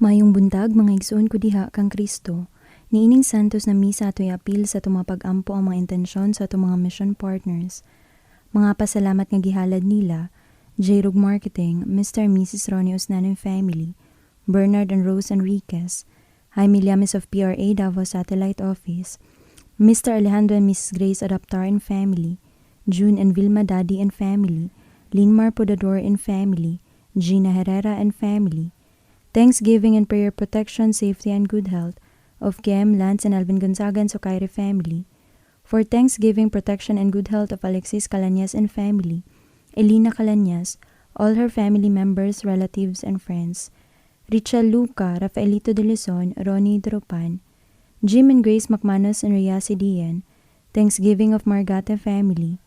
Maayong buntag, mga igsoon ko diha kang Kristo. Niining Santos na misa, ato'y apil sa atong mga pag-ampo ang mga intensyon sa atong mga mission partners. Mga pasalamat nga gihalad nila: J-Rog Marketing, Mr. and Mrs. Ronnie Osnan and family, Bernard and Rose Enriquez, Jaime Llames of PRA Davao Satellite Office, Mr. Alejandro and Mrs. Grace Adaptar and family, June and Vilma Daddy and family, Linmar Podador and family, Gina Herrera and family. Thanksgiving and prayer protection, safety, and good health of Kem, Lance, and Alvin Gonzaga and Sokaire family. For Thanksgiving, protection, and good health of Alexis Calanyas and family, Elena Calanyas, all her family members, relatives, and friends, Richel Luca, Rafaelito de Luzon, Ronnie Dropan, Jim and Grace McManus and Rhea Sidian, Thanksgiving of Margata family,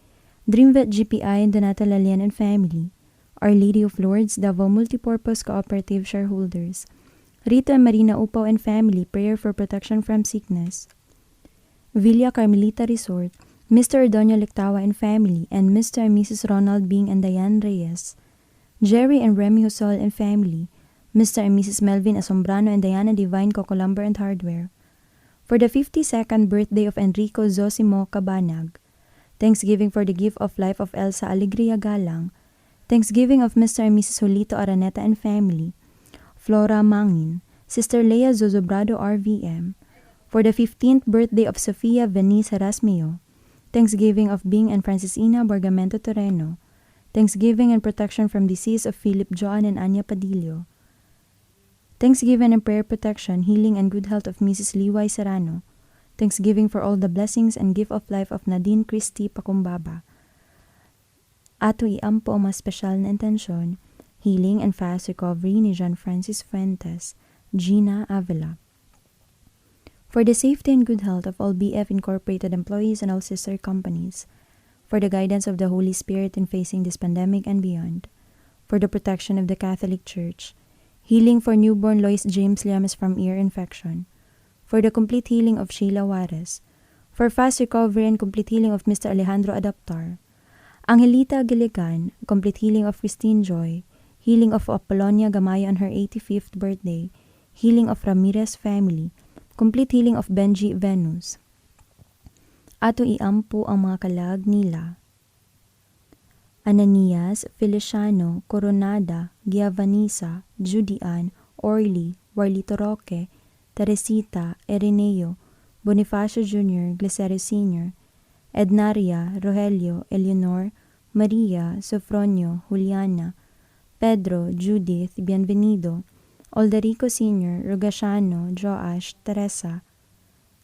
Dreamvet GPI and Donata Lalian and family, Our Lady of Lourdes, Davao Multipurpose Cooperative Shareholders, Rito and Marina Upaw and family, prayer for protection from sickness, Villa Carmelita Resort, Mr. Ordonio Lectawa and family, and Mr. and Mrs. Ronald Bing and Diane Reyes, Jerry and Remy Husol and family, Mr. and Mrs. Melvin Asombrano and Diana Divine Cocolumber and Hardware. For the 52nd birthday of Enrico Zosimo Cabanag, Thanksgiving for the gift of life of Elsa Alegria Galang, Thanksgiving of Mr. and Mrs. Julito Araneta and family, Flora Mangin, Sister Leah Zozobrado RVM, for the 15th birthday of Sofia Venice Erasmio, Thanksgiving of Bing and Francisina Borgamento Toreno, Thanksgiving and protection from disease of Philip Joan and Anya Padillo, Thanksgiving and prayer protection, healing and good health of Mrs. Liway Serrano, Thanksgiving for all the blessings and gift of life of Nadine Christie Pakumbaba. Ato iampo ang mga espesyal na intensyon, healing and fast recovery ni John Francis Fuentes, Gina Avila. For the safety and good health of all BF Incorporated employees and all sister companies, for the guidance of the Holy Spirit in facing this pandemic and beyond, for the protection of the Catholic Church, healing for newborn Lois James Llames from ear infection, for the complete healing of Sheila Juarez, for fast recovery and complete healing of Mr. Alejandro Adaptar, Angelita Gilligan, complete healing of Christine Joy, healing of Apollonia Gamaya on her 85th birthday, healing of Ramirez family, complete healing of Benji Venus. Ato iampo ang mga kalag nila: Ananias, Feliciano, Coronada, Giavanisa, Judian, Orly, Warlito Roque, Teresita, Ireneo, Bonifacio Jr., Glicerio Sr., Ednaria, Rogelio, Eleonor, Maria, Sofronio, Juliana, Pedro, Judith, Bienvenido, Olderico Sr., Rogaciano, Joash, Teresa,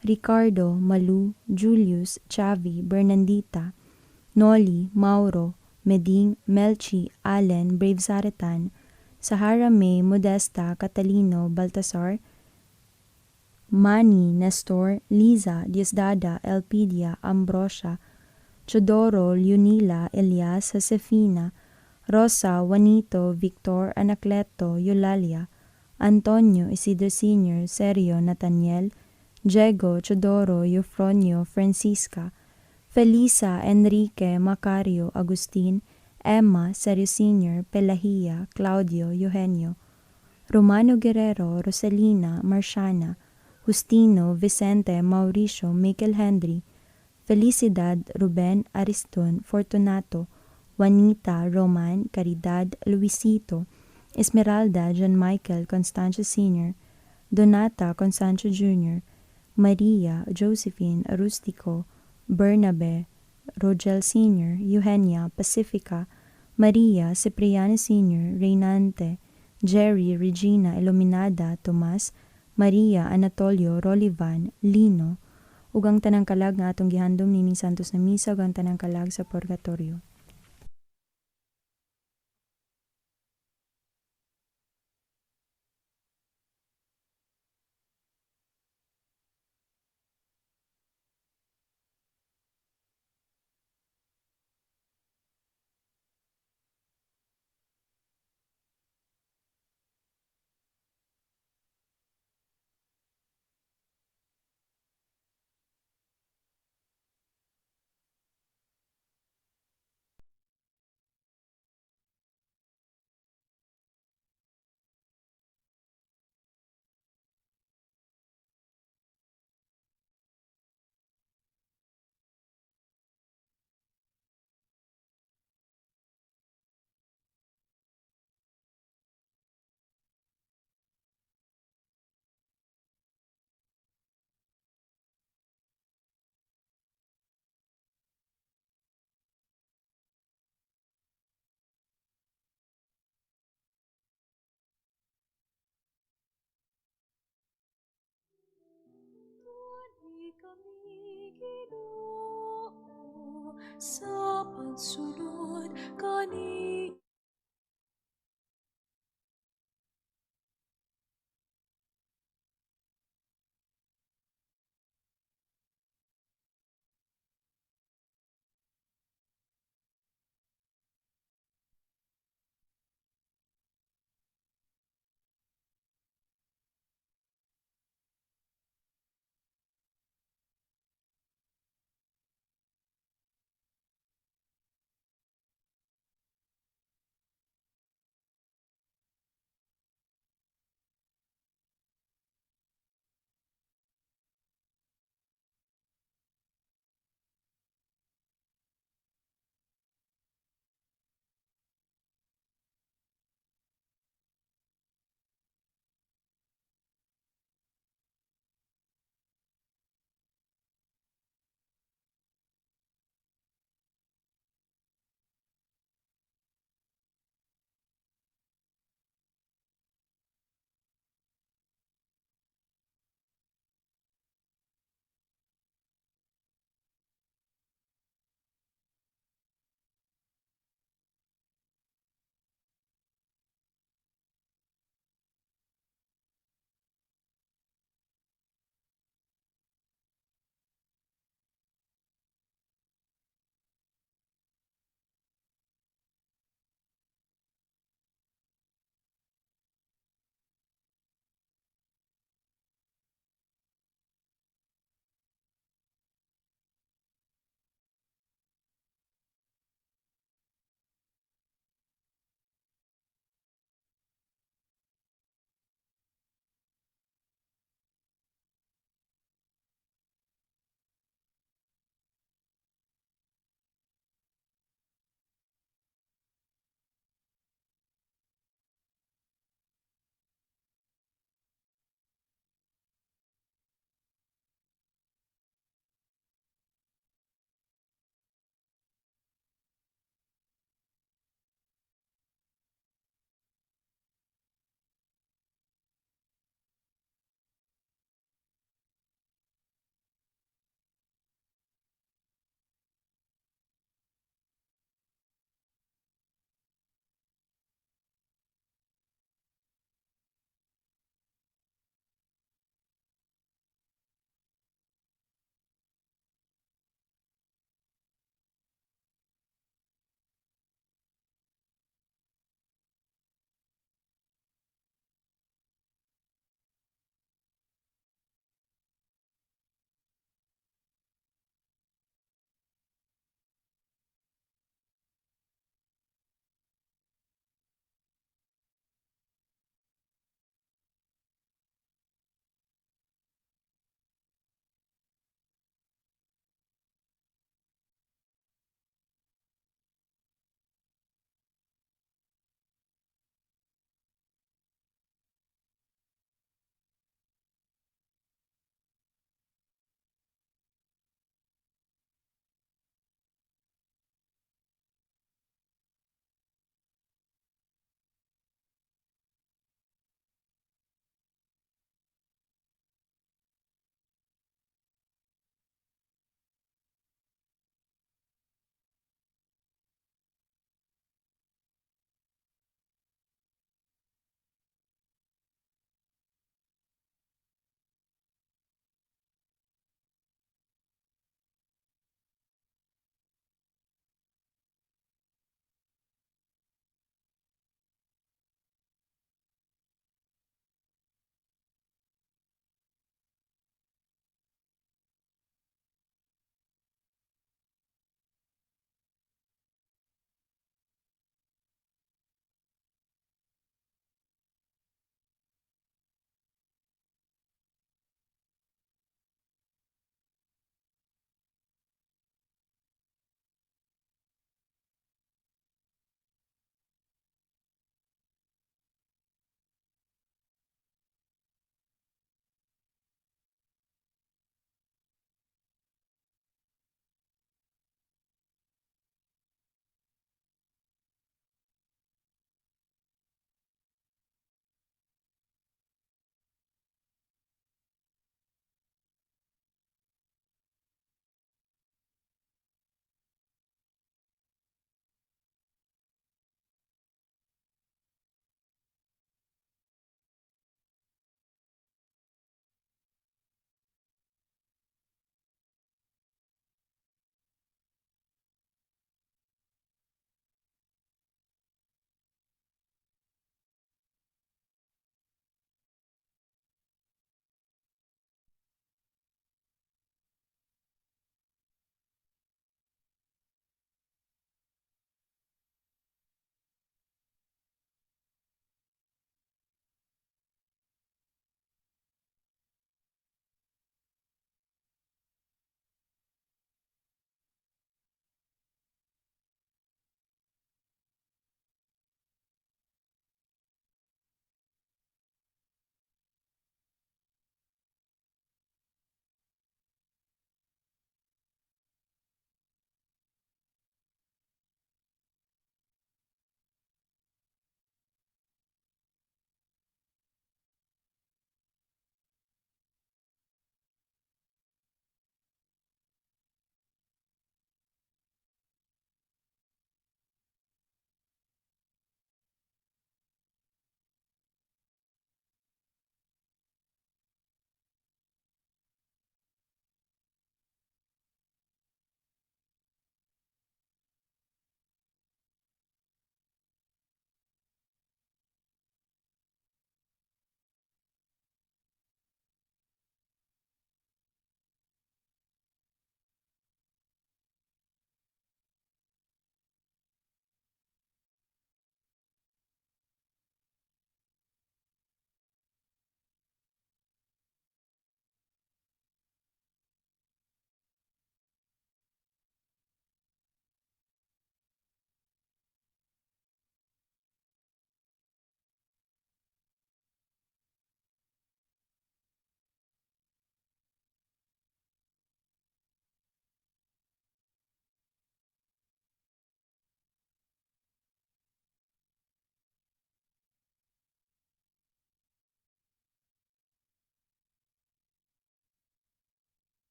Ricardo, Malu, Julius, Chavi, Bernandita, Noli, Mauro, Meding, Melchi, Allen, Brave Saretan, Sahara May, Modesta, Catalino, Baltasar, Manny, Nestor, Liza, Diosdada, Elpidia, Ambrosia, Chodoro, Leonila, Elias, Josefina, Rosa, Juanito, Victor, Anacleto, Eulalia, Antonio, Isidro Sr., Sergio, Nathaniel, Diego, Chodoro, Eufronio, Francisca, Felisa, Enrique, Macario, Agustin, Emma, Sergio Sr., Pelahia, Claudio, Eugenio, Romano Guerrero, Rosalina, Marciana, Justino, Vicente, Mauricio, Michael Henry, Felicidad, Ruben, Ariston, Fortunato, Juanita, Roman, Caridad, Luisito, Esmeralda, John Michael, Constancio Sr., Donata, Constancio Jr., Maria, Josephine, Rustico, Bernabe, Rogel Sr., Eugenia, Pacifica, Maria, Cipriano Sr., Reynante, Jerry, Regina, Iluminada, Tomas, Maria, Anatolio, Rolivan, Lino, ug ang tanang kalag nga atong gihandom nining Santos na Misa ug ang tanang kalag sa Purgatorio. Kami, Ginoo, sa pagsunod kani.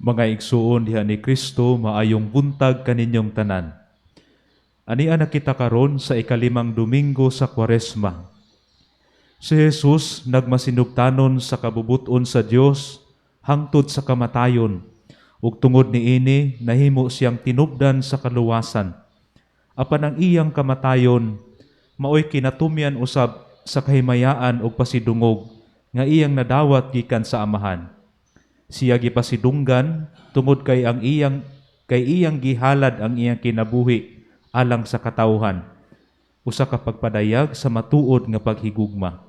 Mga igsuon diha ni Kristo, maayong buntag kaninyong tanan. Ania na kita karon sa ikalimang Domingo sa Kwaresma. Si Jesus nagmasinugtanon sa kabubuton sa Dios hangtod sa kamatayon, ug tungod niini nahimo siyang tinubdan sa kaluwasan. Apan ang iyang kamatayon maoy kinatumyan usab sa kahimayaan ug pasidungog nga iyang nadawat gikan sa Amahan. Siya gipasidunggan tungod kay ang iyang kay iyang gihalad ang iyang kinabuhi alang sa katawhan, usa ka pagpadayag sa matuod nga paghigugma.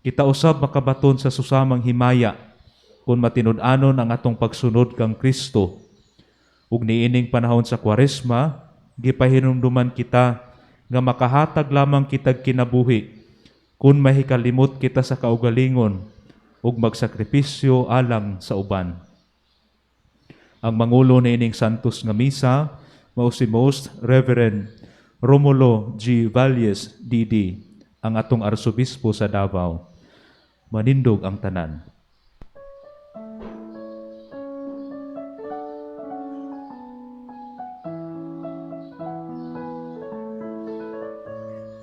Kita usab makabaton sa susamang himaya kung matinud-anon ang atong pagsunod kang Kristo. Ug niining panahon sa Kwaresma, gipahinumduman kita nga makahatag lamang kitag kinabuhi kung mahikalimot kita sa kaugalingon ug magsakripisyo alang sa uban. Ang mangulo niining santos nga misa mao si Most Reverend Romulo G. Valles D.D., ang atong arsobispo sa Davao. Manindog ang tanan.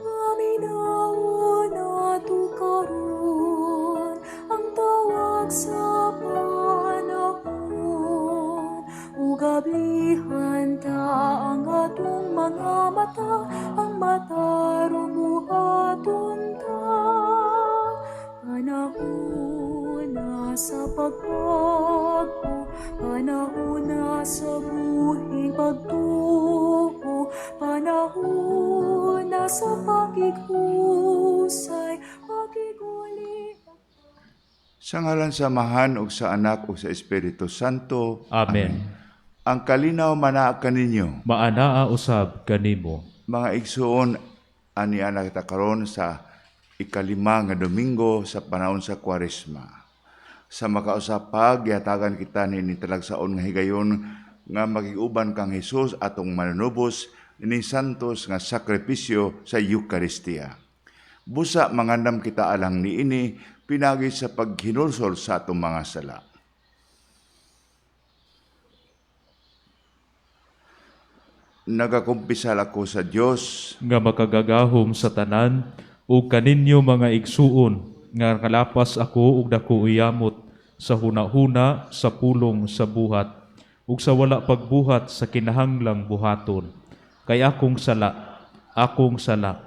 Paminawon nato karon ang tawag sa panahon, ug ablihan ta ang atong mga mata, ang matarong buhaton ta. Panahon na sa pagbago, panahon na sa buhing pagtuo, panahon na sa pakighusay, pakiguli. Sa ngalan sa Amahan ug sa Anak ug sa Espiritu Santo. Amen. Ang kalinaw manaa kaninyo. Maanaa usab kanimo. Mga igsuon, ani ana kita karon sa ikalima nga Domingo sa panahon sa Kwaresma. Sa makausapag, gihatagan kita niini talagsaon nga higayon nga makig-uban kang Hesus atong manunubos ni santos nga sakripisyo sa Eucharistia. Busa mangandam kita alang niini pinagi sa paghinulsol sa atong mga sala. Nagakumpisal ako sa Dios nga makagagahom sa tanan ug kaninyo mga igsuon nga kalapas ako ug dako uyamot sa hunahuna, sa pulong, sa buhat ug sa wala pagbuhat sa kinahanglang buhaton. Kay akong sala, akong sala,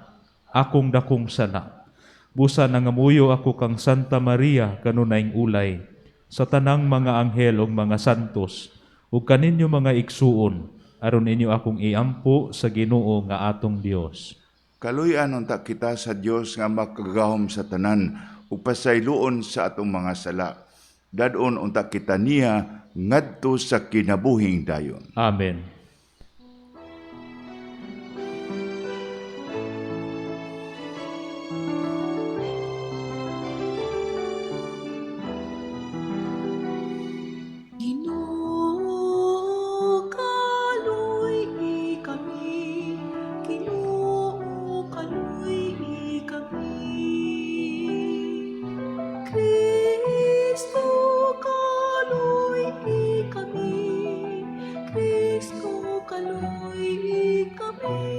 akong dakong sala. Busa nangamuyo ako kang Santa Maria kanunayng ulay, sa tanang mga anghel ug mga santos, ug kaninyo mga igsuon, aron inyo akong iampo sa Ginoo nga atong Dios. Kaluy-an unta kita sa Dios nga makagagahom sa tanan ug pasayloon sa atong mga sala. Dad-on unta kita niya ngadto sa kinabuhing dayon. Amen. Ginoo, kaluy-i kami. Ginoo, kaluy-i kami. Kristo, kaluy-i kami. Kristo, kaluy-i kami.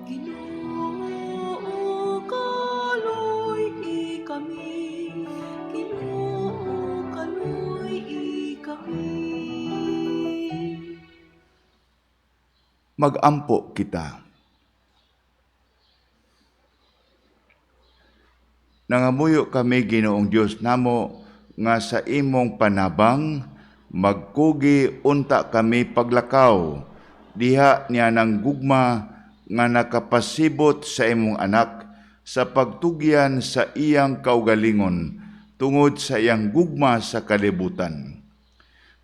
Ginoo, kaluy-i kami. Ginoo, kaluy-i kami. Magampo kita. Nangamuyo kami, Ginoong Dios namo, nga sa imong panabang magkugi unta kami paglakaw diha niya ng gugma nga nakapasibot sa imong anak sa pagtugyan sa iyang kaugalingon tungod sa iyang gugma sa kalibutan.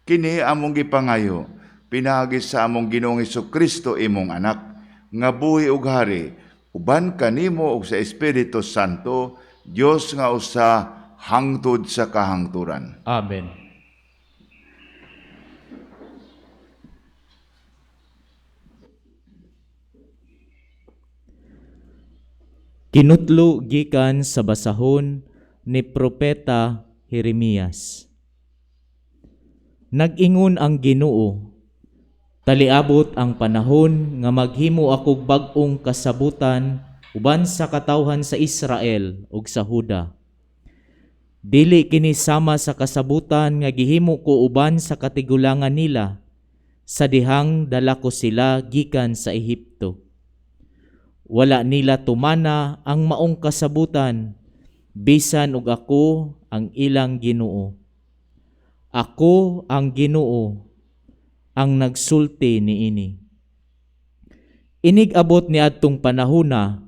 Kini among gipangayo pinaagi sa among Ginoong Hesukristo imong anak nga buhi ug hari Uban kanimo ug sa Espiritu Santo, Dios nga usa hangtod sa kahangturan. Amen. Kinutlo gikan sa basahon ni Propeta Jeremias. Nag-ingon ang Ginoo, taliabot ang panahon nga maghimo akog bag-ong kasabutan uban sa katawhan sa Israel ug sa Huda. Dili kini sama sa kasabutan nga gihimo ko uban sa katigulangan nila sa dihang dala ko sila gikan sa Ehipto. Wala nila tumana ang maong kasabutan, bisan og ako ang ilang Ginoo. Ako ang Ginoo ang nagsulti niini. Inig-abot ni adtong panahona,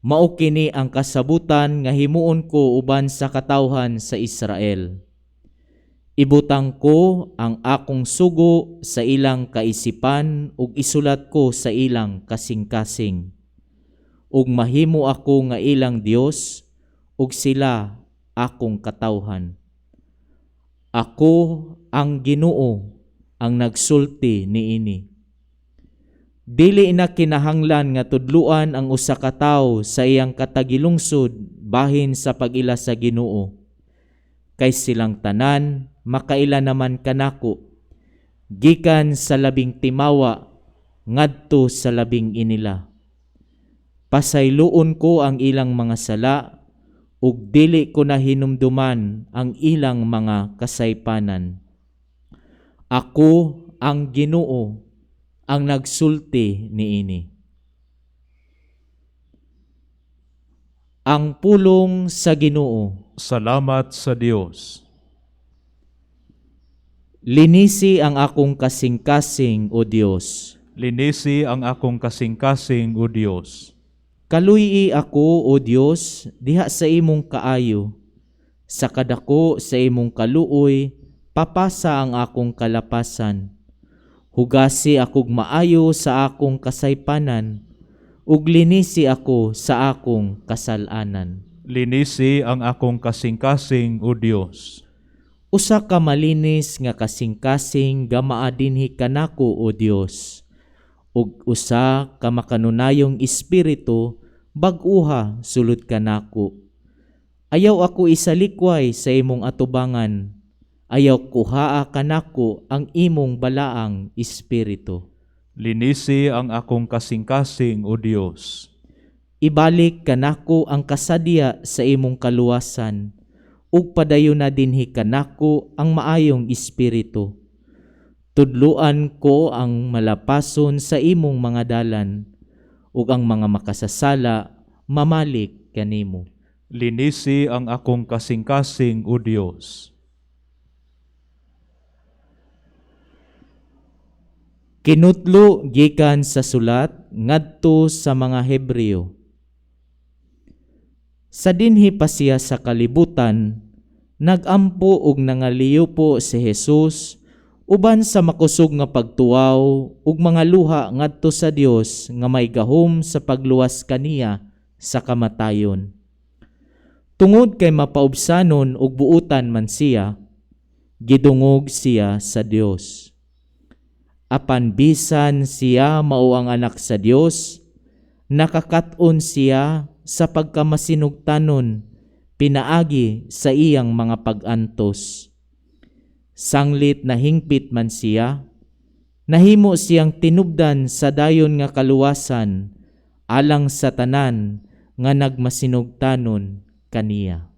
mao kini ang kasabutan nga himuon ko uban sa katawhan sa Israel. Ibutang ko ang akong sugo sa ilang kaisipan ug isulat ko sa ilang kasing-kasing. Ug mahimo ako nga ilang Dios ug sila akong katawhan. Ako ang Ginoo ang nagsulti niini. Dili na kinahanglan nga tudluan ang usa ka tawo sa iyang katagilungsod bahin sa pag-ila sa Ginoo. Kay silang tanan makaila naman kanako, gikan sa labing timawa ngadto sa labing inila. Pasayloon ko ang ilang mga sala ug dili ko na hinumduman ang ilang mga kasaypanan. Ako ang Ginoo ang nagsulti niini. Ang pulong sa Ginoo. Salamat sa Dios. Linisi ang akong kasing-kasing, O Dios. Linisi ang akong kasing-kasing, O Dios. Kaluy-i ako, O Dios, diha sa imong kaayo. Sa kadako sa imong kaluoy, papasa ang akong kalapasan. Hugasi akog maayo sa akong kasaypanan, ug linisi ako sa akong kasalanan. Linisi ang akong kasing-kasing, O Dios. Usa ka malinis nga kasing-kasing gamaa dinhi kanako, O Dios, ug usa ka makanunayong espiritu bag-uha sulod kanako. Ayaw ako isalikway sa imong atubangan, ayaw kuhaa kanako ang imong balaang espiritu. Linisi ang akong kasing-kasing, O Dios. Ibalik kanako ang kasadya sa imong kaluwasan, ug padayon na dinhi kanako ang maayong espiritu. Tudluan ko ang malapason sa imong mga dalan, ug ang mga makasasala mamalik kanimo. Linisi ang akong kasing-kasing, O Dios. Kinutlo gikan sa sulat ngadto sa mga Hebreo. Sa dinhi pa siya sa kalibutan, nagampo og nangaliyo po si Jesus uban sa makusog nga pagtuwaw ug mga luha ngadto sa Dios nga may gahom sa pagluwas kaniya sa kamatayon. Tungod kay mapaubsanon ug buutan man siya, gidungog siya sa Dios. Apan bisan siya mao ang anak sa Dios, nakakat-on siya sa pagkamasinugtanon pinaagi sa iyang mga pag-antos. Sanglit na hingpit man siya, nahimo siyang tinubdan sa dayon nga kaluwasan alang sa tanan nga nagmasinugtanon kaniya.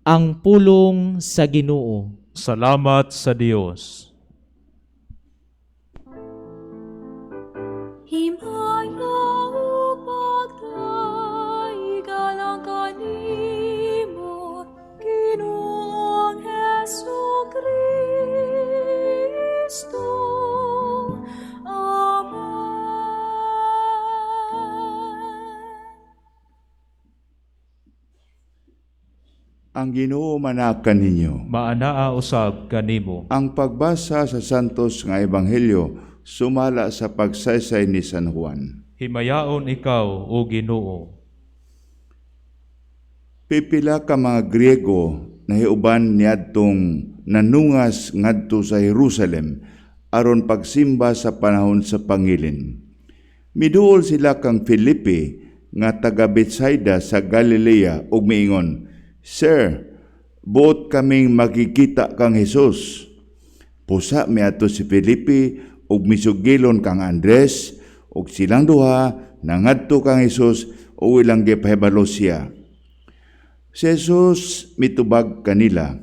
Ang pulong sa Ginoo. Salamat sa Dios. Himaya ug pagdaigan ang kanimo, Ginoong Hesus Kristo. Amen. Ang Ginoo manaka ninyo. Maanaa usab kanimo. Ang pagbasa sa Santos nga Ebanghelyo Sumala sa pagsaysay ni San Juan. Himayaon ikaw, o Ginoo. Pipila ka mga Griego nahiuban niadtong nanungas ngadto sa Jerusalem aron pagsimba sa panahon sa pangilin. Miduol sila kang Felipe nga taga Betsaida sa Galilea ug miingon, "Sir, buot kaming makikita kang Hesus." Pusa miadto si Felipe ug misugilon kang Andres ug silang duha nangadto kang Hesus ug ilang gipahibalo siya. Si Jesus mitubag kanila,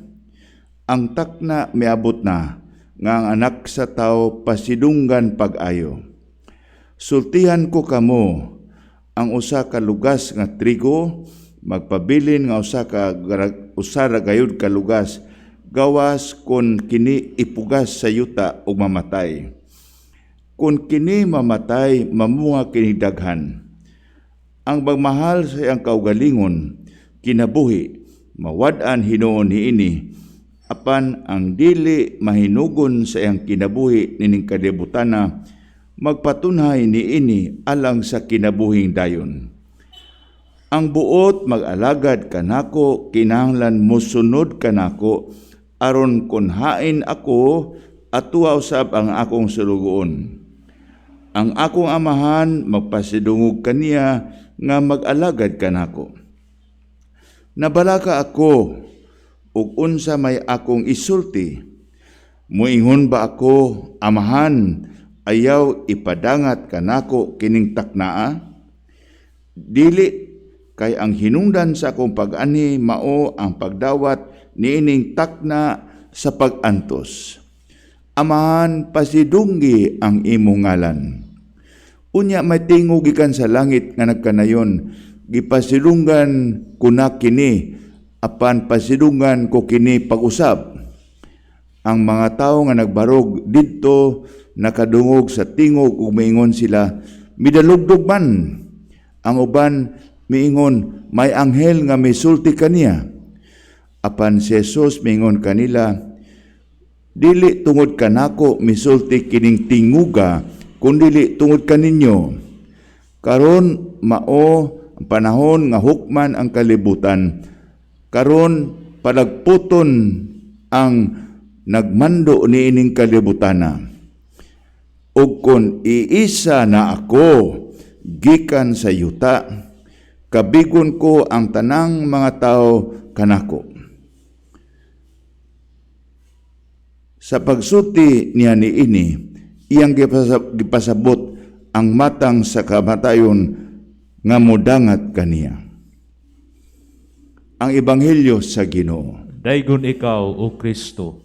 "Ang takna miabot na nga ang anak sa tao pasidunggan pag-ayo. Sultihan ko kamo, ang usa ka lugas nga trigo magpabilin nga usa ra gayud ka lugas, gawas kon kini ipugas sa yuta ug mamatay. Kon kini mamatay, mamunga kini daghan. Ang magmahal sa iyang kaugalingon kinabuhi, mawad-an hinuon niini, apan ang dili mahinugon sa iyang kinabuhi nining kalibutana, magpatunhay niini alang sa kinabuhing dayon. Ang buot mag-alagad kanako, kinahanglan mosunod kanako, aron kon hain ako, atuwa usab ang akong sulugoon. Ang akong amahan magpasidungog kaniya nga mag-alagad kanako. Nabalaka ako ug unsa may akong isulti. Muingon ba ako, Amahan, ayaw ipadangat kanako kining taknaa? Dili, kay ang hinungdan sa akong pag-anhi mao ang pagdawat niining takna sa pag-antos. Amahan, pasidunggi ang imong ngalan." Unya may tingog gikan sa langit nga nagkanayon, "Gipasidunggan ko na kini, apan pasidunggan ko kini pag-usab." Ang mga tawo nga nagbarog didto nakadungog sa tingog ug miingon sila, "Midalugdog man." Ang uban miingon, "May anghel nga misulti kaniya." Apan si Jesus miingon kanila, "Dili tungod kanako misulti kining tinguga, kundili tungod kaninyo. Karon mao ang panahon nga hukman ang kalibutan. Karon palagputon ang nagmando niining kalibutana. Ug kon iisa na ako gikan sa yuta, kabigon ko ang tanang mga tao kanako." Sa pagsulti niya niini, iyang gipasabot ang matang sa kamatayon nga modangat kaniya. Ang Ebanghelyo sa Ginoo. Daygon ikaw, O Kristo.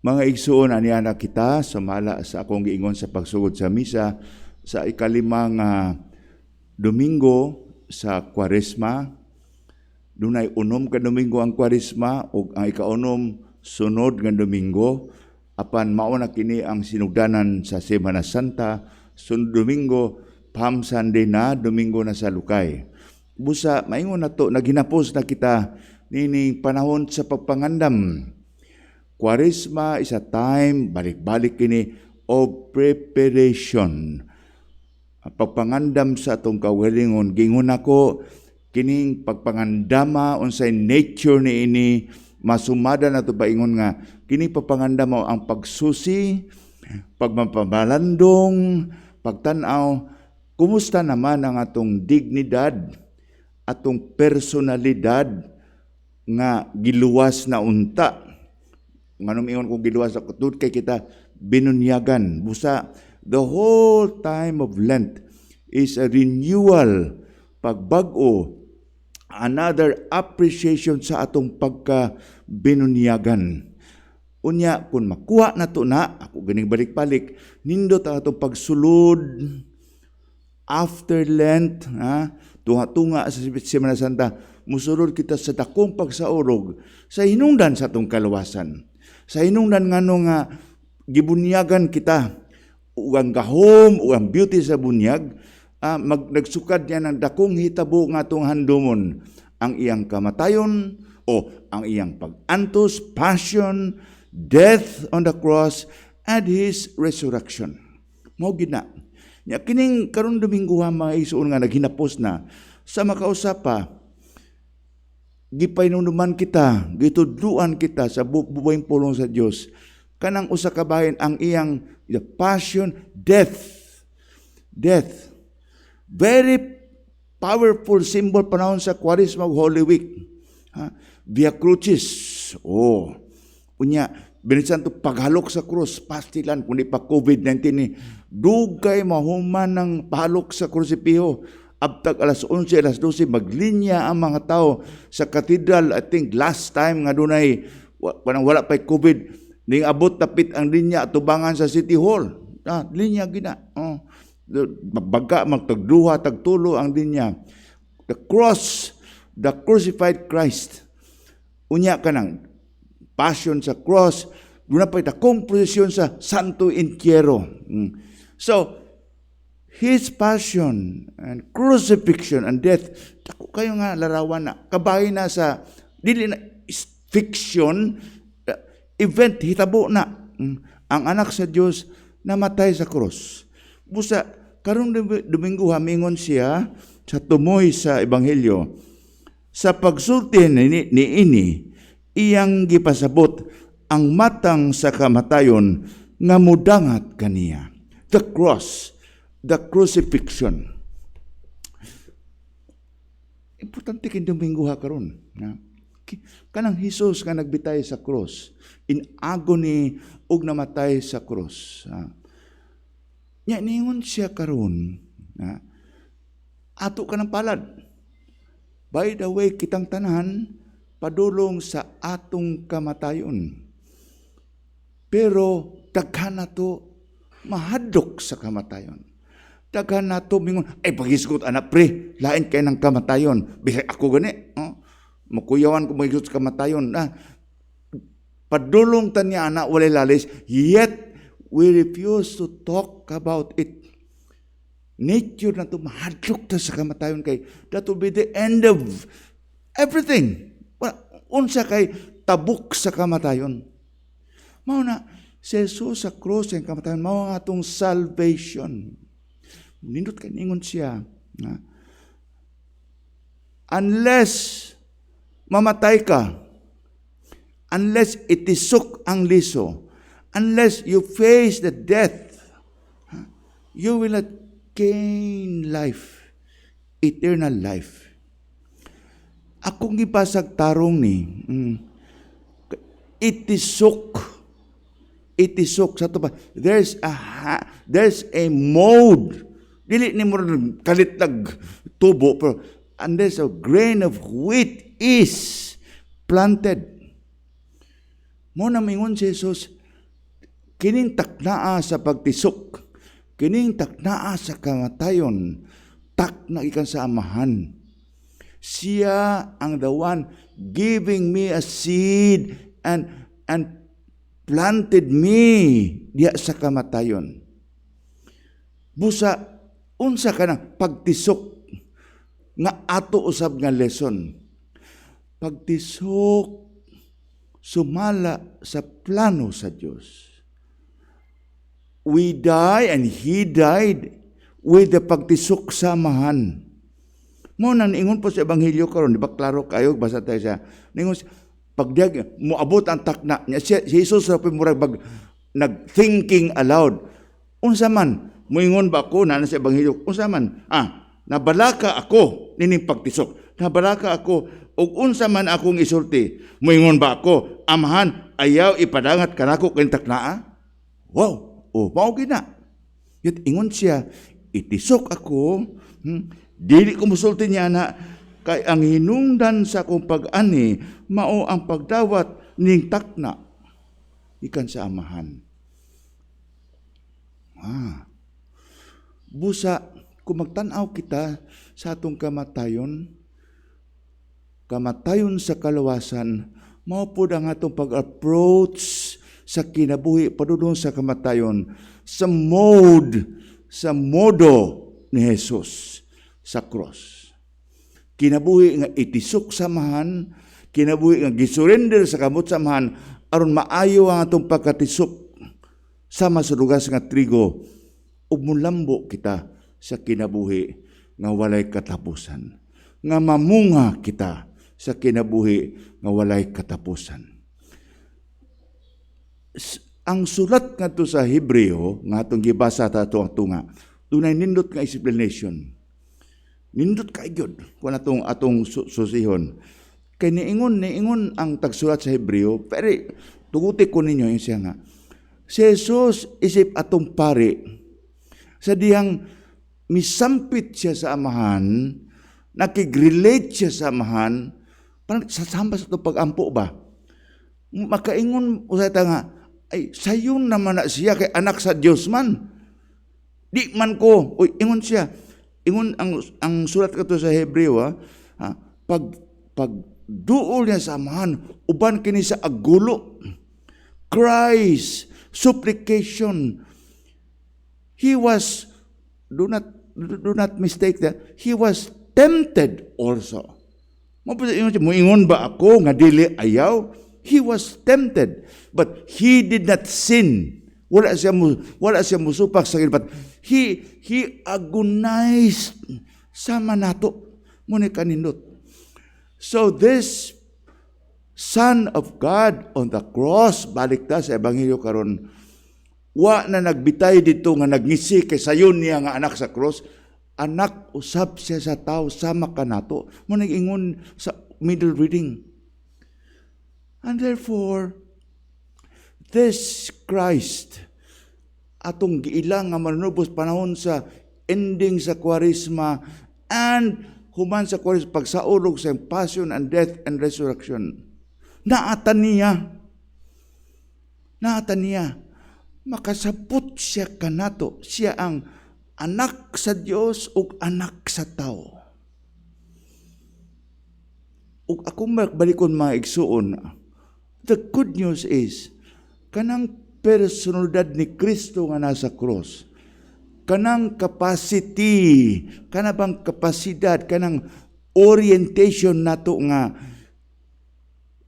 Mga igsuon, aniana kita sumala sa akong giingon sa pagsugod sa misa sa ikalimang Domingo sa Kwaresma. Dunay 6 ka Domingo ang Kwaresma ug ang ikaunom sunod nga Domingo, apan mao na kini ang sinugdanan sa Semana Santa. Sunod Domingo, Palm Sunday na, Domingo na sa Lukay. Busa maingon nato naghinapos na kita nining panahon sa pagpangandam. Kwaresma is a time, balik-balik kini, of preparation. Ang pagpangandam sa atong kaugalingon, gingon ako, kining pagpangandama unsay nature niini, masumada na to paingon nga, kini pagpangandam mao ang pagsusi, pagmapabalandong, pagtan-aw, kumusta naman ang atong dignidad, atong personalidad nga giluwas na unta. Nganong ingon kong giluwas ako, tud kay kita binunyagan. Busa, the whole time of Lent is a renewal, pagbag-o, another appreciation sa atong pagka-binunyagan. Unya, kung makuha na to na, ako ganing balik-balik, nindot ang atong pagsulod after Lent, ha? Tunga-tunga sa Semana Santa, musulod kita sa dakong pagsaurog sa hinungdan sa atong kaluwasan. Sa hinungdan ngano nga gibunyagan kita Ug ang gahom ug ang beauty sa bunyag, nagsukad niya ng dakong hitabo nga atong handumon ang iyang kamatayon o ang iyang pag-antos, passion, death on the cross, and His resurrection. Mao gid na. Nya kining karon Domingo ha, mga igsoon, nga naghinapos na sa makausa pa, gipahinumduman kita, gitudluan kita sa bubuing pulong sa Dios. Kanang usa ka bahin ang iyang the passion, death. Death. Very powerful symbol panahon sa Kwaresma ug Holy Week. Ha? Via Crucis. Oh. Unya, bisan to paghalok sa krus, pastilan kundi pa COVID-19 ni dugay mahuman ng pahalok sa krusipiho. Abtag alas 11, alas 12, maglinya ang mga tao sa katedral. I think last time nga dunay wala pa COVID, ning abot tapit ang linya atubangan sa City Hall. Ah, linya gina. Oh. Baga magtagduha, tagtulo ang linya. The cross, the crucified Christ. Unya kanang passion sa cross, duna pa dakong prosesyon sa Santo Entierro. So, His passion and crucifixion and death, dako kayo nga larawan na, kabahin na sa, dili na is fiction, event, hitabo na. Ang anak sa Dios namatay sa cross. Busa, karong Domingo hamingon siya sa tumoy sa Ebanghelyo, sa pagsulti ni ini, iyang gipasabot ang matang sa kamatayon nga mudangat kaniya. The cross, the crucifixion. Importante kin Domingo ha karon. Na? Kanang Hesus nga nagbitay sa cross, in agony ug namatay sa cross. Ha? Nya ningon siya karon, na ato ka ng palad. By the way, kitang tanan padulong sa atong kamatayon. Pero daghan na to mahadlok sa kamatayon. Daghan na to mingon, "Ay, paghisgot anak pre, lain kay ng kamatayon. Bisag ako gani. Oh, makuyawan ko maghisgot sa kamatayon." Ah, padulong ta niya anak walay lalis, yet we refuse to talk about it. Nature na to mahadlok ta sa kamatayon kay that will be the end of everything. Wala, unsa kay tabok sa kamatayon. Mao na si Jesus sa cross ang kamatayon mao ang atong salvation. Nindot kay ningon siya na unless mamatay ka, unless itisok ang liso, unless you face the death, you will not gain life, eternal life. Akong gipasag tarong ni, itisok, itisok sa to ba? There's a mode. Dili ni mo kalit nag tubo pero unless a grain of wheat is planted. Mo na mingon si Jesus, kining taknaa sa pagtisok, kining taknaa sa kamatayon, takna gikan sa Amahan. Siya ang the one giving me a seed and planted me diya sa kamatayon. Busa unsa ka nang pagtisok nga ato usab nga lesson. Pagtisok sumala sa plano sa Dios. We die and He died with the pagtisok sa Amahan. Mo nang ingon po sa Ebanghelyo karon, di ba klaro kayo basa tayo siya. Ningon siya, pagdiag moabot ang takna niya si Jesus ra murag bag nag-thinking aloud. Unsa man moingon ba ako na sa Ebanghelyo? Unsa man? Ah, nabalaka ako nining pagtisok. Nabalaka ako ug unsa man akong isulti? Moingon ba ako, "Amahan, ayaw ipadangat kanako kay taknaa"? Wow, oh, mao gina. Yet ingon siya, itisok ako, dili ko musulti niya na kay ang hinungdan sa akong pag-ani mao ang pagdawat ning takna ikan sa Amahan. Ah. Busa kung magtan-aw kita sa atong kamatayon, kamatayon sa kalawasan, mao pud ang atong pag-approach sa kinabuhi padulong sa kamatayon sa mode, sa modo ni Jesus sa cross. Kinabuhi nga itisok sa Amahan, kinabuhi nga gisurrender sa kamot sa Amahan aron maayo ang atong pagkatisok sama sa rugas nga trigo ug mulambo kita sa kinabuhi nga walay katapusan, nga mamunga kita sa kinabuhi nga walay katapusan. Ang sulat ngadto sa Hebreo nga atong gibasa ta ato ang tunga, dunay nindot nga explanation. Nindot kay gyud kung atong atong susihon. Kay niingon ang tagsulat sa Hebreo, pero tuguti ko ninyo yung siya nga. Si Jesus isip atong pari sa dihang misampit siya sa Amahan, nakig-relate siya sa Amahan, parang sasamba sa itong pag-ampo ba? Makaingon usay ta nga, ay, sayon naman na siya kay anak sa Dios man. Di man ko. Uy, ingon siya. Ingon ang sulat kato sa Hebreo, ha, pag pag duol niya sa Amahan, uban kini sa agulo. Cries, supplication. He was, do not mistake that, he was tempted also. Mo ingon siya, "Muingon ba ako nga dili ayaw?" He was tempted, but he did not sin. Wala siya musupak sa, but he agonized sama nato. Mo ni kanindot. So this Son of God on the cross, balik ta sa ebanghelyo karon, wa na nagbitay dito nga nagngisi kay sayon niya nga anak sa cross, anak usab siya sa tao sama kanato. Mo nag-ingon sa middle reading. And therefore, this Christ, atong giilang nga manunubos panahon sa ending sa Kwaresma and human sa Kwaresma, pagsaulog sa passion and death and resurrection. Naata niya. Naata niya. Makasabot siya kanato. Siya ang anak sa Dios ug anak sa tao. Ug akong balikon, mga igsuon, the good news is, kanang personalidad ni Kristo nga nasa cross, kanang capacity, kanang kapasidad, kanang orientation nato nga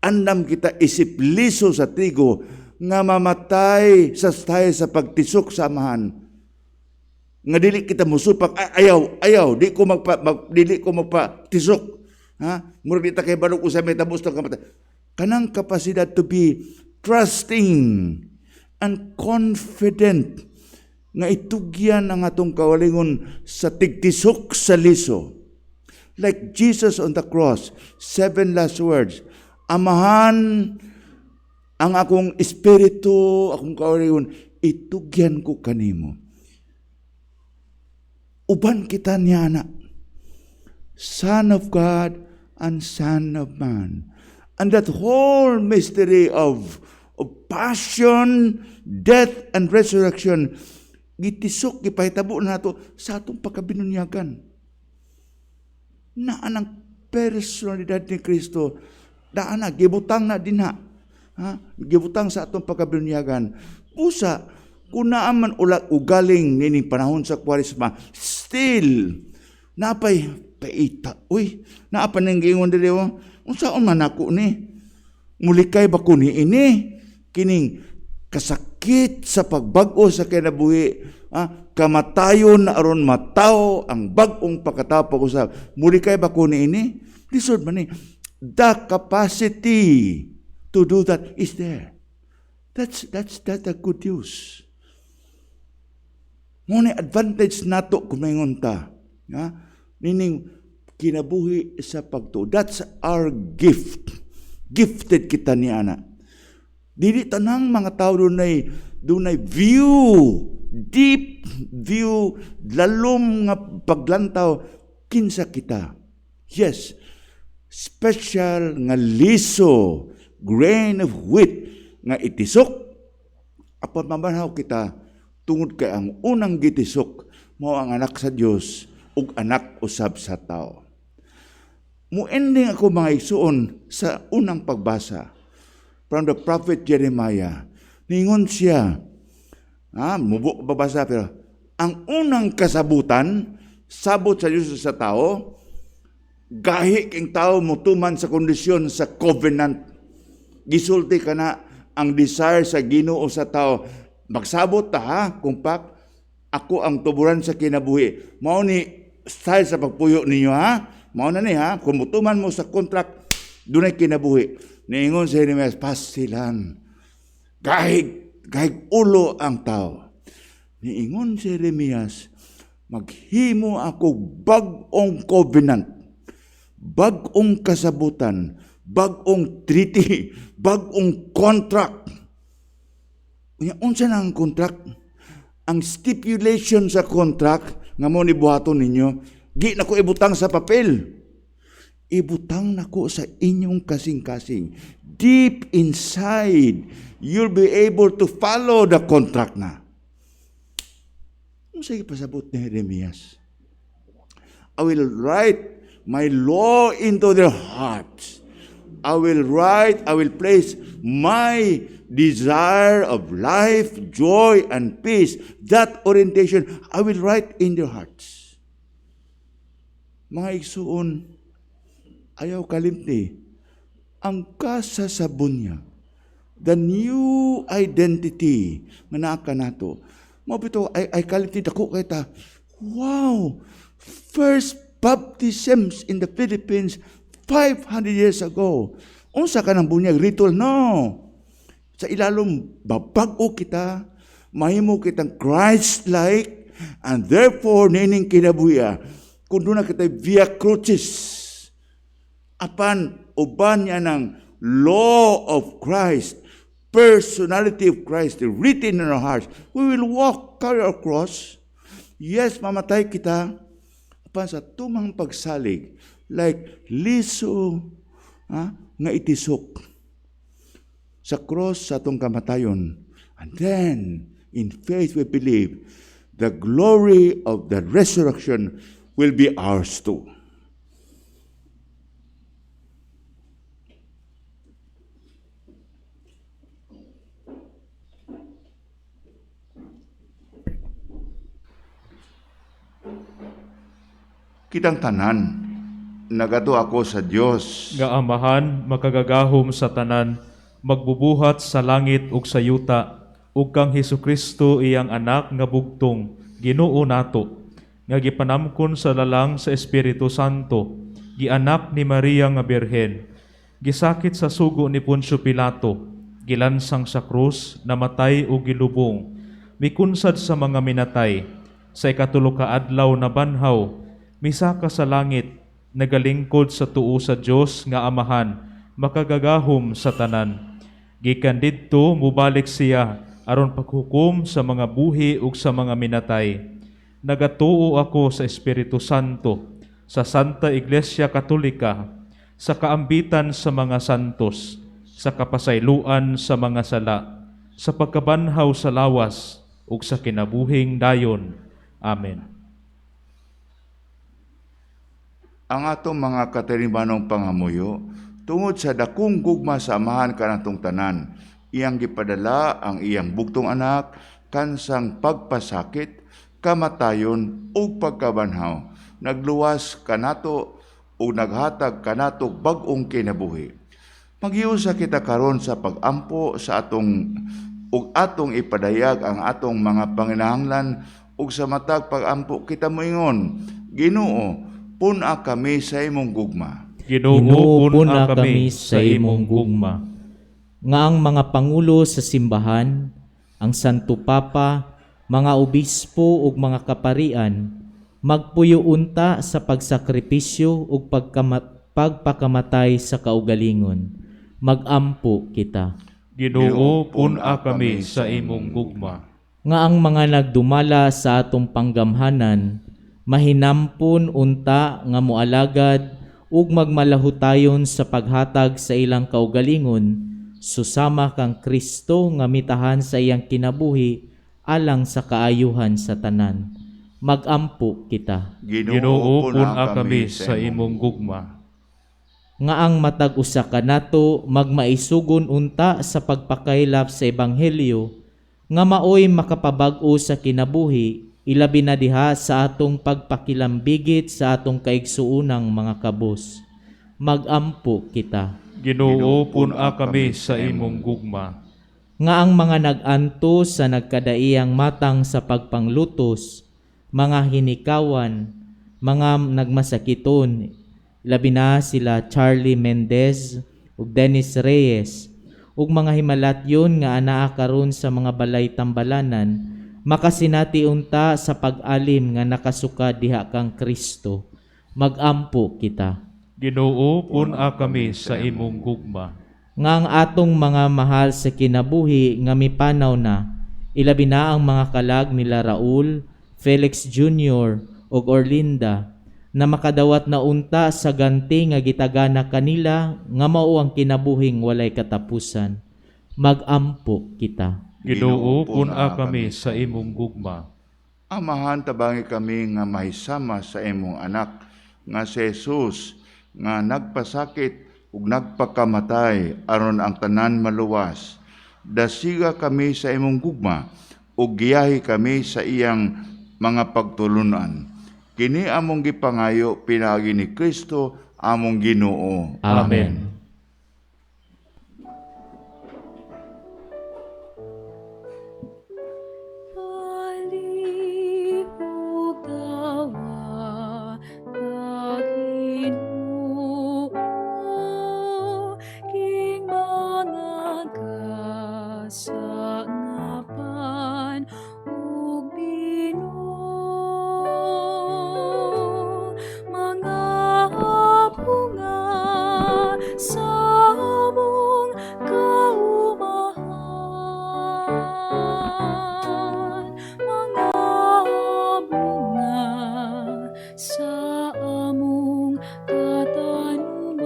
andam kita isip liso sa trigo nga mamatay sa style sa pagtisok sa Amahan nga dili kita musupak, "Ay, ayaw, ayaw, di ko magpa mag, dili ko magpa tisok, ha, murag di ta kay balok usa may tabos tang kamatay." Kanang kapasidad to be trusting and confident nga itugyan ang atong kaugalingon sa tigtisok sa liso. Like Jesus on the cross, seven last words, "Amahan, ang akong espiritu, akong kaugalingon, itugyan ko kanimo." Uban kita niya na. Son of God and Son of Man. And that whole mystery of passion, death, and resurrection, gitisok, gipahitabo na nato sa atong pagkabinunyagan. Naa ang personalidad ni Kristo, daan na, gibutang na dinha. Ha? Gibutang sa atong pagkabinunyagan. Busa, kung naa man ula ugaling nining panahon sa Kwaresma, still, napay paita. Uy, naa pa ning giingon diri oh. Unsaon man ako ni? Mulikay ba ko ni ini? Kining kasakit sa pagbag-o sa kinabuhi, kamatayon na aron matawo ang bag-ong pagkatao pag-usab. Mulikay ba ko ni ini? Lisod man ni. The capacity to do that is there. That's the good news. Mo ni advantage nato kung maingon ta. Ha? Nining kinabuhi sa pagtuo. That's our gift. Gifted kita ni ana. Dili tanang mga tao dunay view, deep view, lalom nga paglantaw kinsa kita. Yes, special nga liso, grain of wheat nga itisok apan mabanhaw kita tungod kay ang unang gitisok mao ang anak sa Dios ug anak usab sa tao. Mo-ending ako, mga igsuon, sa unang pagbasa from the prophet Jeremiah. Ningon siya, mubo babasa pero ang unang kasabutan, sabot sa Diyos sa tao, gahi king tao mutuman sa kondisyon sa covenant. Gisulti ka na ang desire sa Ginoo sa tao. Magsabot ta ha, kumpak, ako ang tuburan sa kinabuhi. Mao ni style sa pagpuyo ninyo ha. Mao na ni ha, kung mutuman mo sa contract, dunay kinabuhi. Niingon si Jeremias, pasilan. Gahig, gahig ulo ang tao. Niingon si Jeremias, maghimo ako bag-ong covenant, bag-ong kasabutan, bag-ong treaty, bag-ong contract. Unya, unsa na ang contract? Ang stipulation sa contract nga mo ni buhaton ninyo, di na ko ibutang sa papel. Ibutang nako sa inyong kasing-kasing. Deep inside, you'll be able to follow the contract na. Unsa pasabot ni Jeremias? I will write my law into their hearts. I will place my desire of life, joy, and peace. That orientation, I will write in their hearts. Mga igsuon, ayaw kalimti, ang kasa sa bunyag, the new identity nga naa kanato. Mao bitaw ay kalimti dako kay ta. Wow! First baptisms in the Philippines 500 years ago. Unsa ka ng bunyag ritual? No. Sa ilalom, babag-o kita, mahimo kitang Christ-like, and therefore, nining kinabuhi, kung doon na kita via crucis, apan uban niya ng law of Christ, personality of Christ written in our hearts, we will walk, carry our cross. Yes, mamatay kita, apan sa tumang pagsalig, like liso nga itisok sa cross sa atong kamatayon. And then, in faith we believe, the glory of the resurrection will be ours too. Kitang tanan, nagato ako sa Dios. Nga Amahan, makagagahom sa tanan, magbubuhat sa langit ug sa yuta, ug kang Hesukristo iyang anak nga bugtong, Ginoo nato, nga gipanamkon sa lalang sa Espiritu Santo, gianak ni Maria nga Birhen, gisakit sa sugo ni Poncio Pilato, gilansang sa krus, namatay ug gilubong, mikunsad sa mga minatay, sa ikatulo ka adlaw na banhaw, misaka sa langit, nagalingkod sa tuo sa Dios nga Amahan, makagagahom sa tanan. Gikan didto mubalik siya aron paghukom sa mga buhi ug sa mga minatay. Nagatuo ako sa Espiritu Santo, sa Santa Iglesia Katolika, sa kaambitan sa mga santos, sa kapasayloan sa mga sala, sa pagkabanhaw sa lawas ug sa kinabuhing dayon. Amen. Ang atong mga katirimbanong pangamuyo, tungod sa dakong gugma sa Amahan kanatong tanan, iyang gipadala ang iyang bugtong anak kansang pagpasakit, kamatayon ug pagkabanhaw. Nagluwas kanato ug naghatag kanato bag-ong kinabuhi. Maghiusa kita karon sa pag-ampo sa atong ug atong ipadayag ang atong mga panginahanglan ug sa matag pag-ampo kita moingon, Ginoo, pun-a kami sa imong gugma. Ginoo, pun-a kami sa imong gugma. Nga ang mga pangulo sa simbahan, ang Santo Papa, mga obispo ug mga kaparian, magpuyo unta sa pagsakripisyo ug pagpakamatay sa kaugalingon. Magampo kita. Ginoo, pun-a kami sa imong gugma. Nga ang mga nagdumala sa atong panggamhanan, mahinampon unta nga moalagad ug magmalahutayon sa paghatag sa ilang kaugalingon, susama kang Kristo nga mitahan sa iyang kinabuhi alang sa kaayuhan sa tanan. Magampo kita. Ginoo, pun-a kami sa imong gugma. Nga ang matag usa kanato magmaisugon unta sa pagpakaylap sa ebanghelyo nga maoy makapabag-o sa kinabuhi, ilabi na diha sa atong pagpakilambigit sa atong kaigsuonang mga kabus. Magampo kita. Ginoo, pun-a kami sa imong gugma. Nga ang mga nag-anto sa nagkadaiyang matang sa pagpanglutos, mga hinikawan, mga nagmasakiton, labi na sila Charlie Mendez ug Dennis Reyes, ug mga himalatyon nga anaa karon sa mga balay tambalanan, makasinati unta sa pag-alim nga nakasuka diha kang Kristo. Magampo kita. Ginoo, pun-a kami sa imong gugma. Nga ang atong mga mahal sa kinabuhi nga mipanaw na, ilabi na ang mga kalag nila Raul, Felix Jr. ug Orlinda, na makadawat na unta sa ganti nga gitagana kanila nga mao ang kinabuhing walay katapusan. Magampo kita. Ginoo, pun-a kami sa imong gugma. Amahan, tabangi kami nga mahisama sa imong anak nga si Jesus nga nagpasakit ug nagpakamatay aron ang tanan maluwas. Dasiga kami sa imong gugma ug giyahi kami sa iyang mga pagtulunan. Kini among gipangayo pinaagi ni Kristo among Ginoo. Amen. Palihog dawa ta Ginoo, king mga kasangapan ug bino, mga bunga sa among kaumahan, mga bunga sa among katanuman.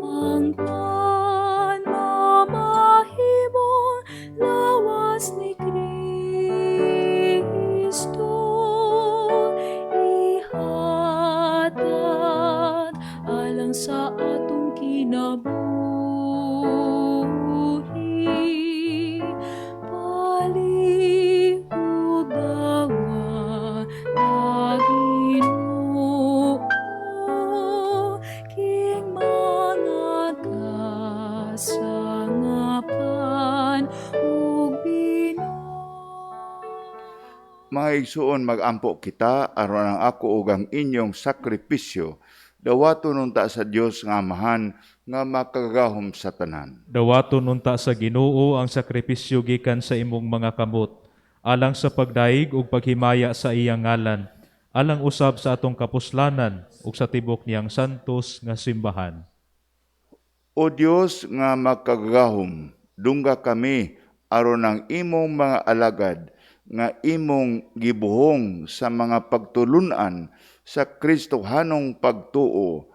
Ang pan mamahimong lawas ni Kristo, ihatag alang sa atong kinabuhi. Palihog dawa ta Ginoo, king mga kasangapan ug bino. Mga igsuon, magampo kita aron ang ako ug ang inyong sakripisyo dawaton unta sa Dios nga Amahan nga makagagahom sa tanan. Dawaton unta sa Ginoo ang sakripisyo gikan sa imong mga kamot, alang sa pagdaig ug paghimaya sa iyang ngalan, alang usab sa atong kapuslanan ug sa tibok niyang santos nga simbahan. O Dios nga makagagahom, dungga kami aron ang imong mga alagad nga imong gibuhong sa mga pagtulunan sa Kristohanong pagtuo,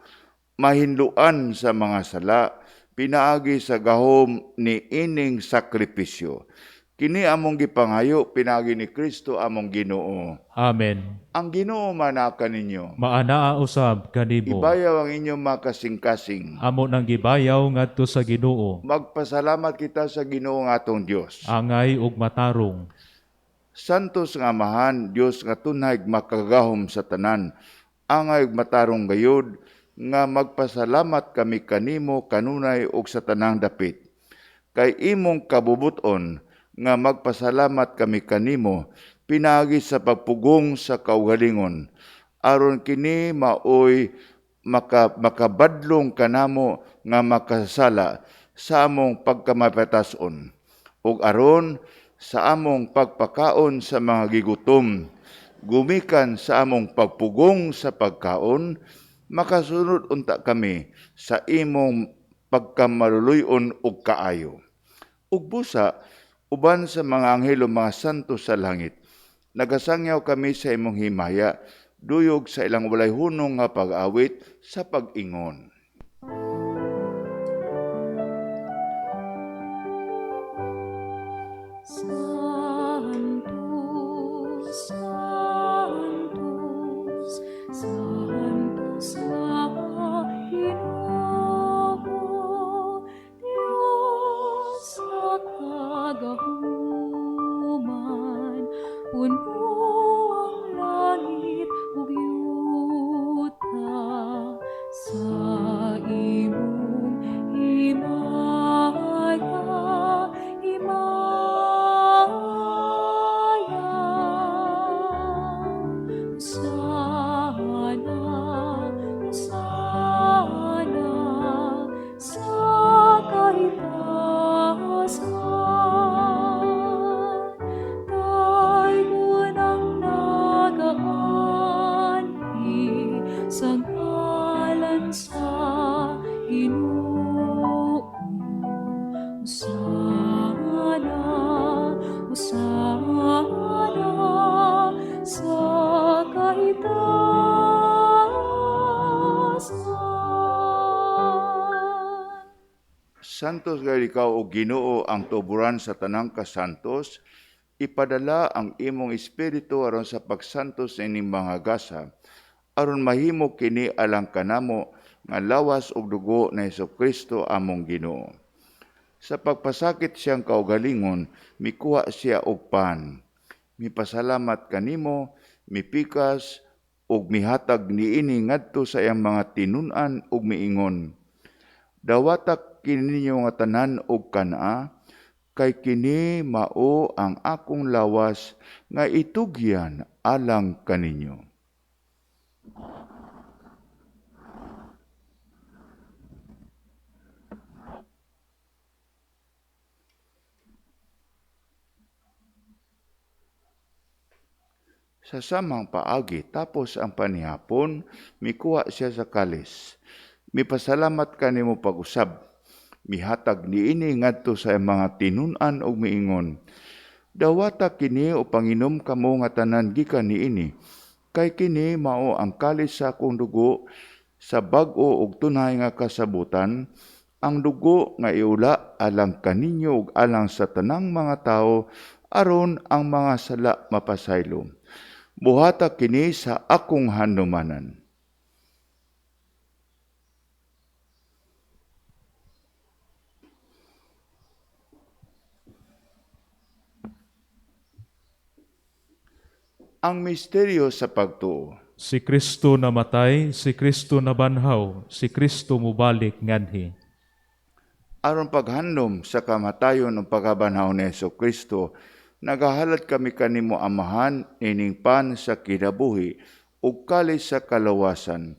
mahinluan sa mga sala, pinaagi sa gahom ni ining sakripisyo. Kini among gipangayo pinaagi ni Kristo among Ginoo. Amen. Ang Ginoo manaka ninyo. Maanaa usab kanimo. Ibayaw ang inyong makasing-kasing. Amo nang gibayaw ngadto sa Ginoo. Magpasalamat kita sa Ginoo nga atong Dios. Angay ug matarong. Santos nga Amahan, Dios nga tunay makagagahom sa tanan, angay ug matarong gayod nga magpasalamat kami kanimo kanunay ug sa tanang dapit. Kay imong kabubuton nga magpasalamat kami kanimo pinaagi sa pagpugong sa kaugalingon, aron kini maoy makabadlong kanamo nga makasala sa among pagkamapatason, ug aron sa among pagpakaon sa mga gigutom, gumikan sa among pagpugong sa pagkaon, makasunod unta kami sa imong pagkamaluluy-on ug kaayo. Ug busa, uban sa mga anghel ug mga santo sa langit, nagasangyaw kami sa imong himaya, duyog sa ilang walay hunong nga pag-awit sa pag-ingon. Sanctus, Sanctus, Sanctus. Pagahuman, puno ang langit ug yuta sa imong himaya, himaya. Hosana, Hosana sa kahitasan. Daygon ang nagaanhi sa ngalan sa Ginoo. Hosana, Hosana sa kahitasan. Santos gayud ikaw o Ginoo ang tuburan sa tanang kasantos, ipadala ang imong espiritu aron sa pagsantos ining mga gasa, aron mahimo kini alang kanamo nga lawas ug dugo ni Hesukristo among Ginoo. Sa pagpasakit siyang kaugalingon, mikuha siya og pan. Mipasalamat kanimo, mipikas ug mihatag niini ngadto sa iyang mga tinun-an ug miingon, Dawata kini ninyo nga tanan og kanaa, kay kini mao ang akong lawas nga itugyan alang kaninyo. Sa samang paagi, tapos ang panihapon, mikuha siya sa kalis. Mipasalamat kanimo pag-usab. Mihatag niini ngadto sa iyang mga tinun-an ug miingon, Dawata kini o panginom kamo nga tanan gikan niini, kay kini mao ang kalis sa akong dugo sa bag-o ug tunay nga kasabutan, ang dugo nga iula alang kaninyo ug alang sa tanang mga tawo aron ang mga sala mapasaylo. Buhata kini sa akong handumanan. Ang misteryo sa pagtuo. Si Kristo namatay, si Kristo nabanhaw, si Kristo mubalik nganhi. Aron paghandom sa kamatayon ug pagkabanhaw ni Hesukristo, nagahalad kami kanimo Amahan ining pan sa kinabuhi ug kalis sa kalawasan.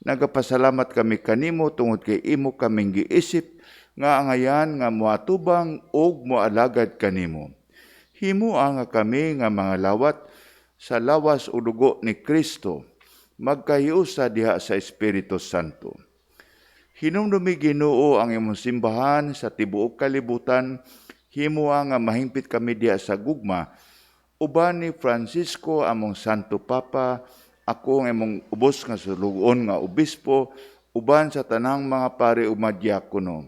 Nagapasalamat kami kanimo tungod kay imo kaming giisip nga angayan nga moatubang ug moalagad kanimo. Himoa nga kami nga mga lawat sa lawas o dugo ni Kristo, magkahiusa diha sa Espiritu Santo. Hinumdumi Ginoo ang imong simbahan sa tibuok kalibutan, himoa nga mahingpit kami diha sa gugma, uban ni Francisco among Santo Papa, ako ang imong ubos nga sulugoon nga obispo, uban sa tanang mga pare ug mga diakono.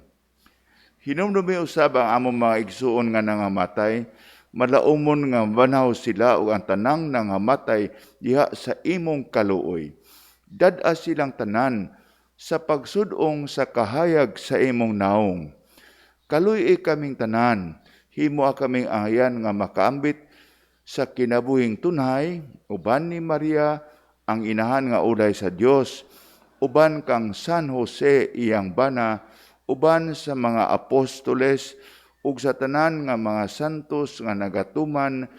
Hinumdumi usab ang among mga igsuon nga nangamatay, malaumon nga banhaw sila ug ang tanang nangamatay diha sa imong kaluoy. Dad-a silang tanan sa pagsudong sa kahayag sa imong naong. Kaluy-i kaming tanan, himoa kaming angayan nga makaambit sa kinabuhing tunhay, uban ni Maria ang inahan nga ulay sa Dios, uban kang San Jose iyang bana, uban sa mga apostoles ug sa tanan nga mga santos nga nagatuman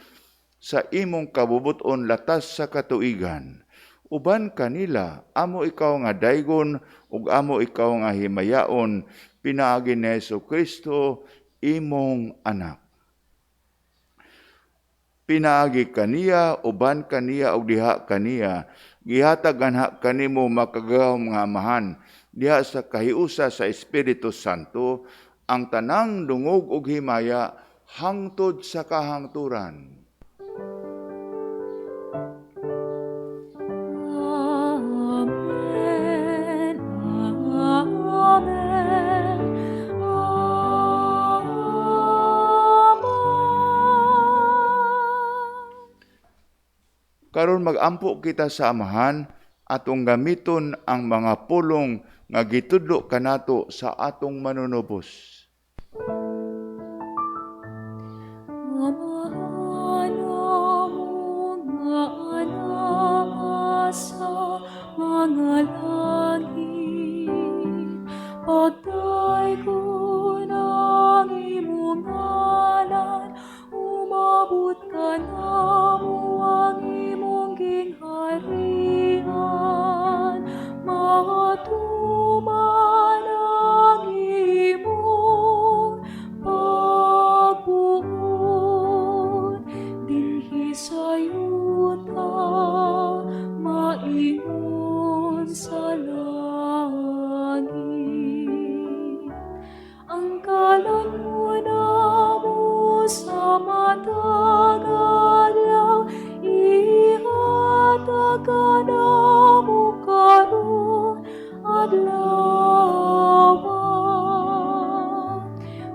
sa imong kabubuton latas sa katuigan. Uban kanila, amo ikaw nga daygon ug amo ikaw nga himayaon, pinaagi ni Hesukristo imong anak. Pinaagi kaniya, uban kaniya ug diha kaniya, gihatag anha kanimo makagagahom nga Amahan, diha sa kahiusa sa Espiritu Santo, ang tanang dungog ug himaya hangtod sa kahangturan. Amen. Amen. Amen. Karon magampo kita sa Amahan atong gamiton ang mga pulong nga gitudlo kanato sa atong manunubos. Amahan among nga anaa sa mga langit, pagdaygon ang imong ngalan, umabot kanamo ang imong gingharian, matuman ang imong pagbuot dinhi sa yuta, maingon sa langit. Ang kalan mo namo sa matag adlaw, ihatag kanamo karon adlaw.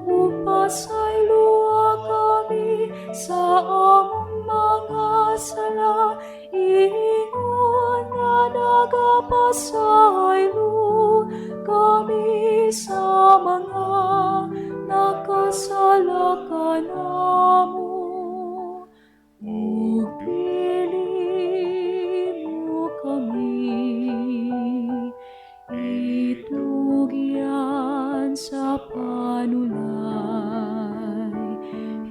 Ug pasayloa kami sa among mga sala, ingon nga nagapasaylo kami sa mga nakasala kanamo. Ug dili mo kami itugyan sa panulay,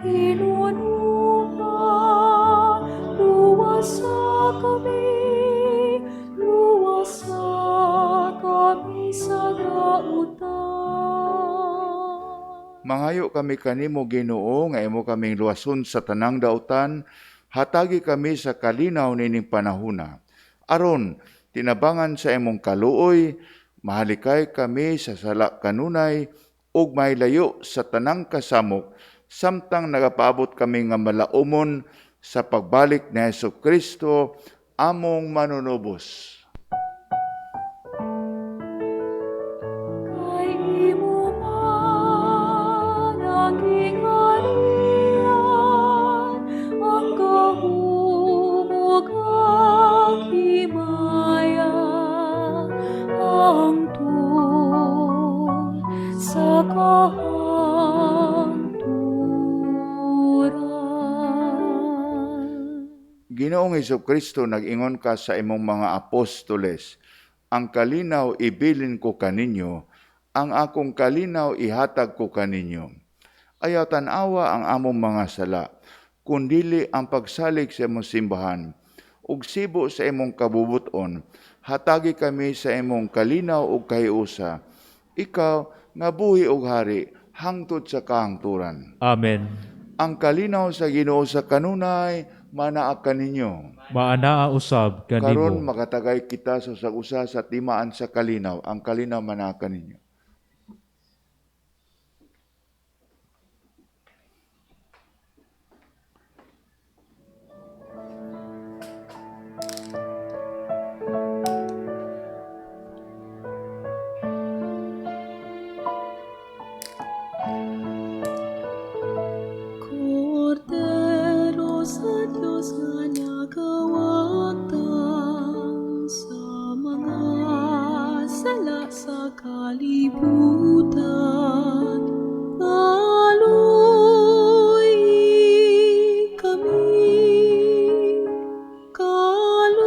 hinunua, luwasa kami, luwasa kami sa dautan. Mangayo kami kanimo, Ginoo, nga imo kaming luwason sa tanang dautan, hatagi kami sa kalinaw nining panahuna. Aron tinabangan sa imong kaluoy, mahalikay kami sa sala kanunay ug mahilayo sa tanang kasamok, samtang nagapaabot kami nga malaumon sa pagbalik ni Hesus Kristo among manunubos. Kay imo man ang gingharian, ang gahom ug ang himaya, hangtod sa kahangturan. Ginoong Kristo, nag-ingon ka sa imong mga apostoles, ang kalinaw ibilin ko kaninyo, ang akong kalinaw ihatag ko kaninyo. Ayaw tan-awa ang among mga sala, kundili ang pagsalig sa imong simbahan, ug sibo sa imong kabubuton, hatagi kami sa imong kalinaw ug kahiusa. Ikaw nga buhi ug hari hangtod sa kahangturan. Amen. Ang kalinaw sa Ginoo sa kanunay manaa kaninyo. Maanaa usab Karon kanimo. makatagay kita sa usag-usa sa timaan sa kalinaw. Ang kalinaw manaa kaninyo. Kordero sa Diyos nga nagawagtang sa mga sala sa kalibutan, kaloy kami, kaloy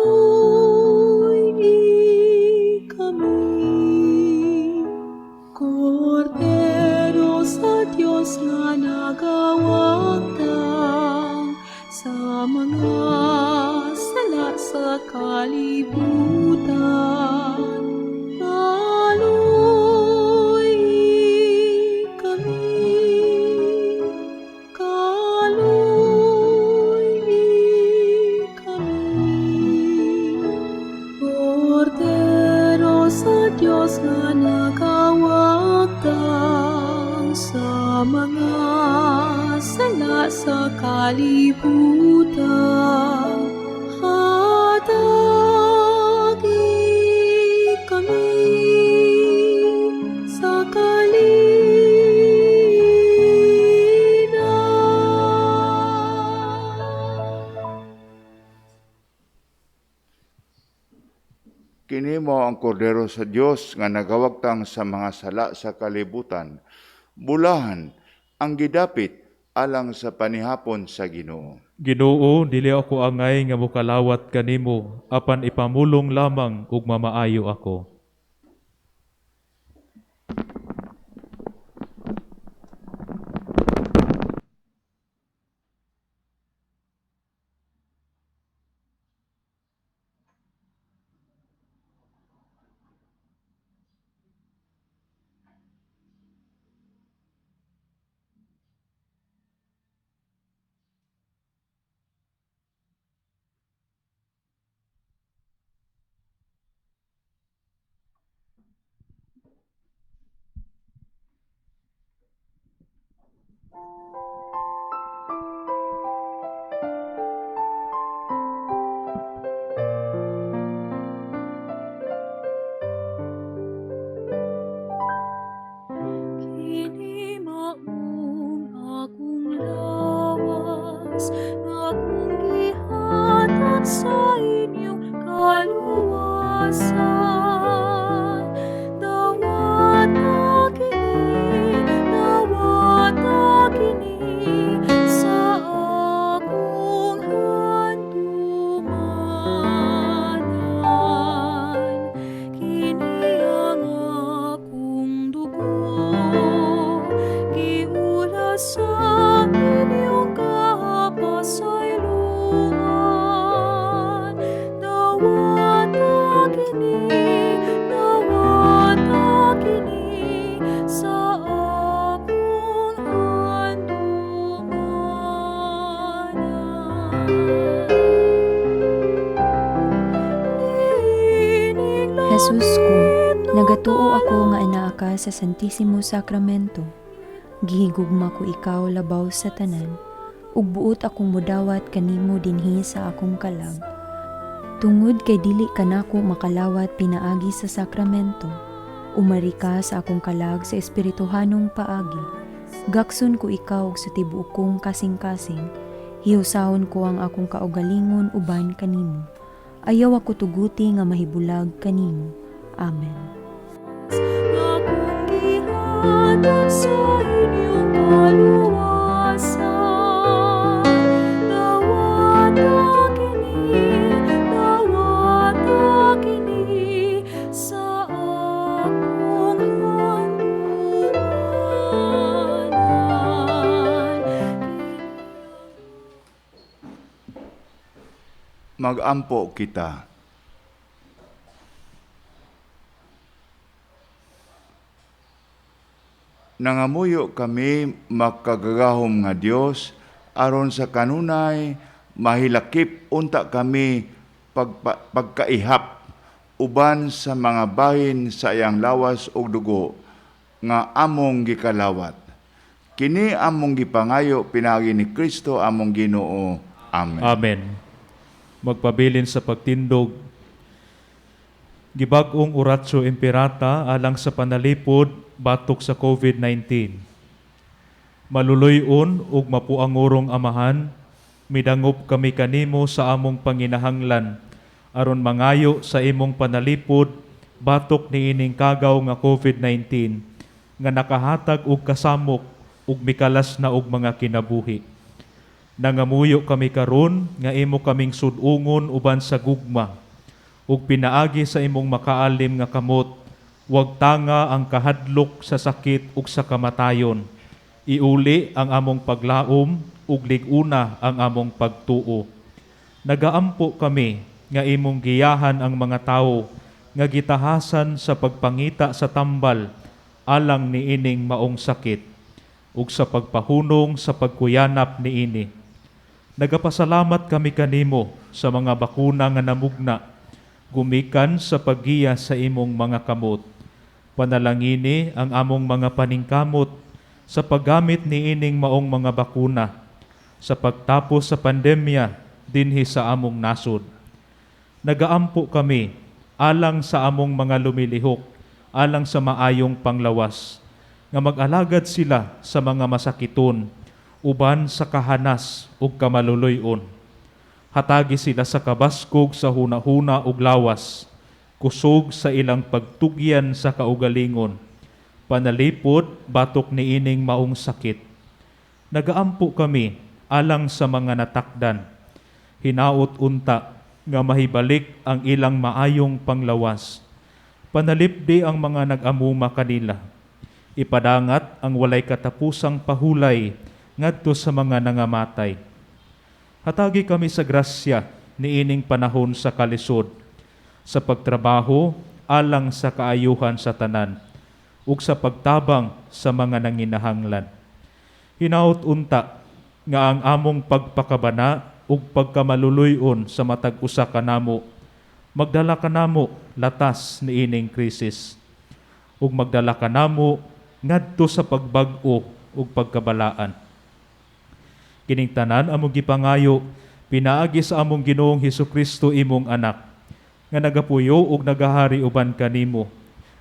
kami. Kordero sa Diyos nga nagawagtang sa mga sala sa kalibutan, kaloy kami, kaloy kami. Kordero sa Diyos nga nagawagtang sa mga sala sa kalibutan, hatagi kami sa kalinaw. Kini mao ang kordero sa Dios nga nagawagtang sa mga sala sa kalibutan. Bulahan ang gidapit Alang sa panihapon sa Ginoo. Ginoo, dili ako angay nga mokalawat kanimo, apan ipamulong lamang ug mamaayo ako. Kini maong akong lawas, nga akong gihatag sa inyong kaluwasan. Dawata kini sa akong handumanan. Kini ang akong dugo, giulas sa inyong kapasayloan. Dawata kini sa akong handumanan. Jesus ko, nagatuo ako nga anaa ka sa Santisimo Sacramento. Gihigugma ko ikaw labaw sa tanan, ug buot akong mudawat kanimo dinhi sa akong kalag. Tungod kay dili kanako makalawat pinaagi sa sakramento, umari ka sa akong kalag sa espirituhanong paagi. Gakson ko ikaw sa tibuok kong kasing-kasing, hiyusahon ko ang akong kaugalingon uban kanimo. Ayaw ako tuguti nga mahibulag kanimo. Amen. Nga akong gihatag sa inyong kaluwasan. Dawata kini sa akong handumanan. Magampo kita. Nangamuyo kami makagagahom nga Dios aron sa kanunay mahilakip unta kami pagkaihap uban sa mga bahin sa iyang lawas ug dugo nga among gikalawat. Kini among gipangayo pinaagi ni Kristo among Ginoo. Amen. Amen. Magpabilin sa pagtindog. Gibag-ong Oratio Imperata alang sa panalipod batok sa COVID-19. Maluloy-on ug mapuangurong amahan, midangop kami kanimo sa among panginahanglan aron mangayo sa imong panalipod batok niining kagaw nga COVID-19 nga nakahatag og kasamok ug mikalas na og mga kinabuhi. Nangamuyo kami karon nga imo kaming sud-ungon uban sa gugma ug pinaagi sa imong makaalim nga kamot, wag tanga ang kahadlok sa sakit ug sa kamatayon. Iuli ang among paglaom ug lig-una ang among pagtuo. Nagaampo kami nga imong giyahan ang mga tawo nga gitahasan sa pagpangita sa tambal alang niining maong sakit ug sa pagpahunong sa pagkuyanap niini. Nagapasalamat kami kanimo sa mga bakuna nga namugna, gumikan sa paggiya sa imong mga kamot. Panalangini ang among mga paningkamot sa paggamit niining maong mga bakuna, sa pagtapos sa pandemya dinhi sa among nasod. Nagaampo kami alang sa among mga lumilihok, alang sa maayong panglawas, nga mag-alagad sila sa mga masakiton, uban sa kahanas ug kamaluloy-on. Hatagi sila sa kabaskog sa hunahuna ug lawas, kusog sa ilang pagtugyan sa kaugalingon, panalipod batok niining maong sakit. Nagaampo kami alang sa mga natakdan. Hinaot unta nga mahibalik ang ilang maayong panglawas. Panalipdi ang mga nag-amuma kanila. Ipadangat ang walay katapusang pahulay ngadto sa mga nangamatay. Hatagi kami sa grasya niining panahon sa kalisod, sa pagtrabaho alang sa kaayuhan sa tanan, ug sa pagtabang sa mga nanginahanglan. Hinaot unta nga ang among pagpakabana ug pagkamaluluy-on sa matag usa kanamo magdala kanamo latas niining krisis ug magdala kanamo ngadto sa pagbag-o ug pagkabalaan. Kining tanan among gipangayo pinaagi sa among Ginoong Hesukristo, imong anak, nga nagapuyo ug nagahari uban kanimo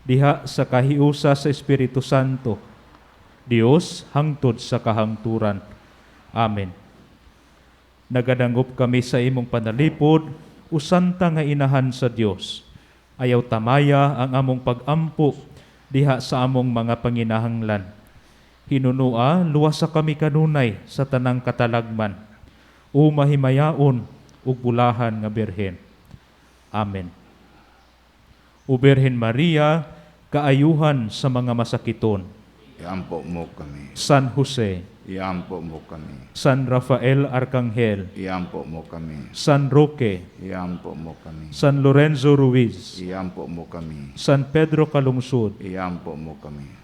diha sa kahiusa sa Espiritu Santo, Dios hangtod sa kahangturan. Amen. Nagadangop kami sa imong panalipod, o Santa nga Inahan sa Dios. Ayaw tamaya ang among pagampo diha sa among mga panginahanglan. Hinunua, luwasa kami kanunay sa tanang katalagman, o mahimayaon ug bulahan nga Birhen. Amen. O Birhen Maria, kaayuhan sa mga masakiton. Iampo mo kami. San Jose, Iampo mo kami. San Rafael Arcangel, Iampo mo kami. San Roque, Iampo mo kami. San Lorenzo Ruiz, Iampo mo kami. San Pedro Calungsod, Iampo mo kami.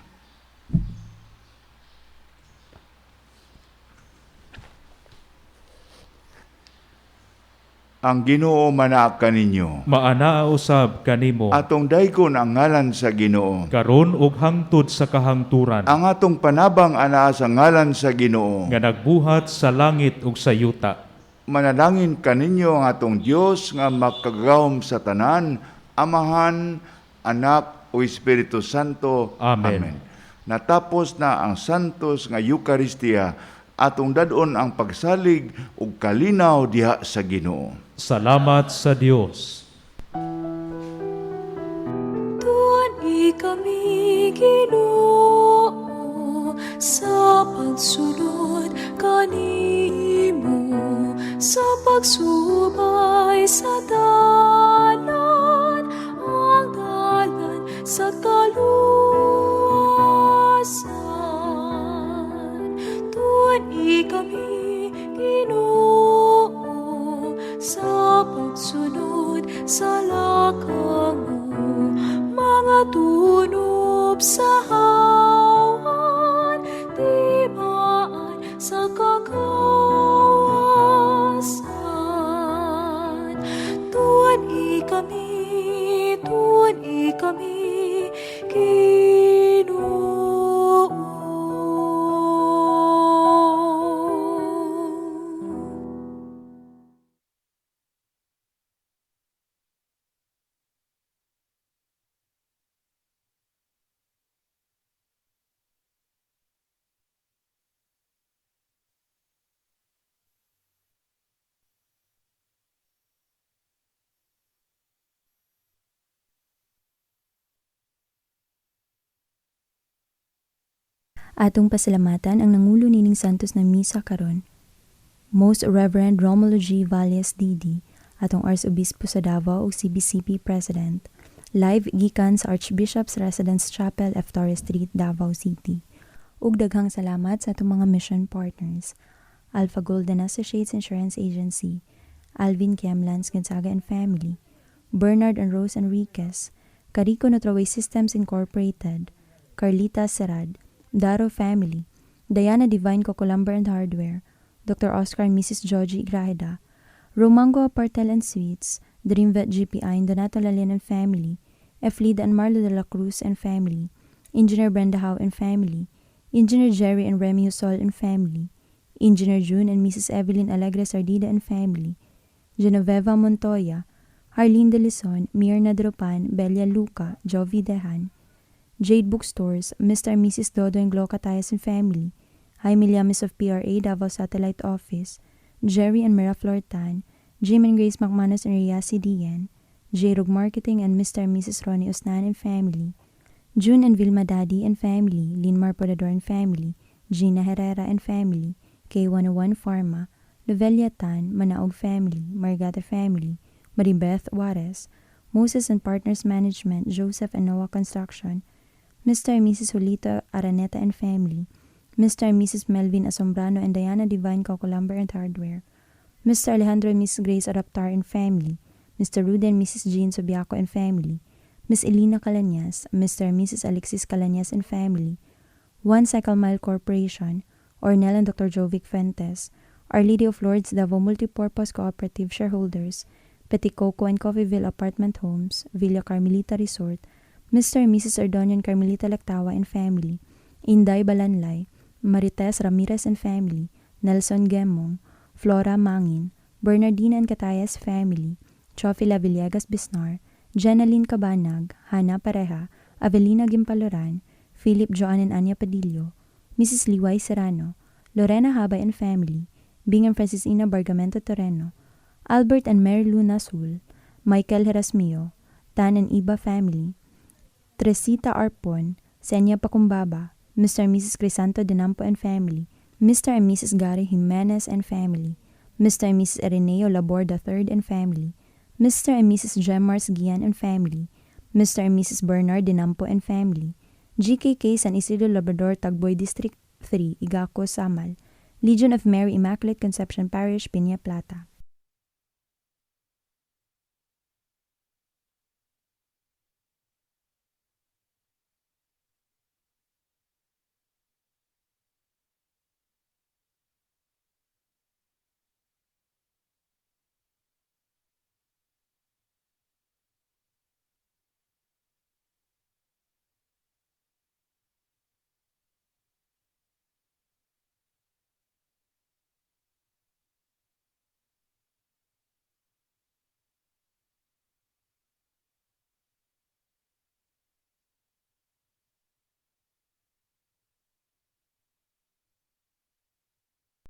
Ang Ginoo manaa kaninyo. Maanaa usab kanimo. Atong daygon ang ngalan sa Ginoo. Karon ug hangtod sa kahangturan. Ang atong panabang anaa sa ngalan sa Ginoo. Nga nagbuhat sa langit ug sa yuta. Manalangin kaninyo ang atong Dios nga makagagahom sa tanan, Amahan, Anak o Espiritu Santo. Amen. Amen. Natapos na ang Santos nga Eucharistia, atong dadon ang pagsalig ug kalinaw diha sa Ginoo. Salamat sa Dios. Tuan-i kami, Ginoo, sa pagsunod kanimo, sa pagsubay sa dalan, ang dalan sa kaluwasan. Tuan-i kami, Ginoo, sa pagsunod sa lakang mo, mga tunob sa hawan, timaan sa kagawasan. Tuan-i kami, Ginoo. Atong pasalamatan ang nangulo nining Santos na misa karon, Most Reverend Romulo G. Valles D.D., atong Arsobispo sa Davao ug CBCP President, live gikan sa Archbishop's Residence Chapel, F. Torres Street, Davao City. Ug daghang salamat sa atong mga mission partners, Alpha Golden Associates Insurance Agency, Alvin Kiamlans Gonzaga and Family, Bernard and Rose Enriquez, Carico Nutraway Systems Incorporated, Carlita Serad, Daro Family, Diana Divine Cocolumber and Hardware, Dr. Oscar and Mrs. Joji Grajeda, Romango Apartel and Suites, Dreamvet GPI and Donato Lalian and Family, Eflida and Marlo de la Cruz and Family, Engineer Brenda Howe and Family, Engineer Jerry and Remy Husol and Family, Engineer June and Mrs. Evelyn Alegre Sardida and Family, Genoveva Montoya, Harlene de Lison, Mirna Dropan, Belia Luca, Jovi Dehan, Jade Bookstores, Mr. and Mrs. Dodo and Gloca Tayas and Family, Jaime Llames of PRA Davao Satellite Office, Jerry and Mira Flortan, Jim and Grace McManus and Riasi Dian, J. Rug Marketing and Mr. and Mrs. Ronnie Osnan and Family, June and Vilma Daddy and Family, Linmar Podador and Family, Gina Herrera and family, K101 Pharma, Lovelia Tan, Manaog family, Margata family, Maribeth Juarez, Moses and Partners Management, Joseph and Noah Construction, Mr. and Mrs. Julito Araneta and family, Mr. and Mrs. Melvin Asombrano and Diana Divine Coco Lumber and Hardware, Mr. Alejandro and Mrs. Grace Araptar and family, Mr. Rudy and Mrs. Jean Subiaco and family, Miss Elena Calanyas, Mr. and Mrs. Alexis Calanyas and family, One Cycle Mile Corporation, Ornel and Dr. Jovic Fuentes, Our Lady of Lourdes Davao Multipurpose Cooperative Shareholders, Petit Coco and Coffeeville Apartment Homes, Villa Carmelita Resort, Mr. and Mrs. Ardonian Carmelita Lactawa and family, Inday Balanlay, Marites Ramirez and family, Nelson Gemong, Flora Mangin, Bernardina and Catayas family, Chofila Villegas Bisnar, Jenaline Cabanag, Hana Pareja, Avelina Gimpaloran, Philip Joan and Anya Padillo, Mrs. Liway Serrano, Lorena Habay and family, Bing and Francisina Bargamento Toreno, Albert and Mary Lou Nasul, Michael Herasmio, Tan and Iba family, Teresita Arpon, Senya Pakumbaba, Mr. and Mrs. Crisanto Dinampo and family, Mr. and Mrs. Gary Jimenez and family, Mr. and Mrs. Ireneo Labor III and family, Mr. and Mrs. Gemars Gian and family, Mr. and Mrs. Bernard Dinampo and family, GKK San Isidro Labrador Tagboy District 3, Igaco, Samal, Legion of Mary Immaculate Conception Parish, Piña Plata.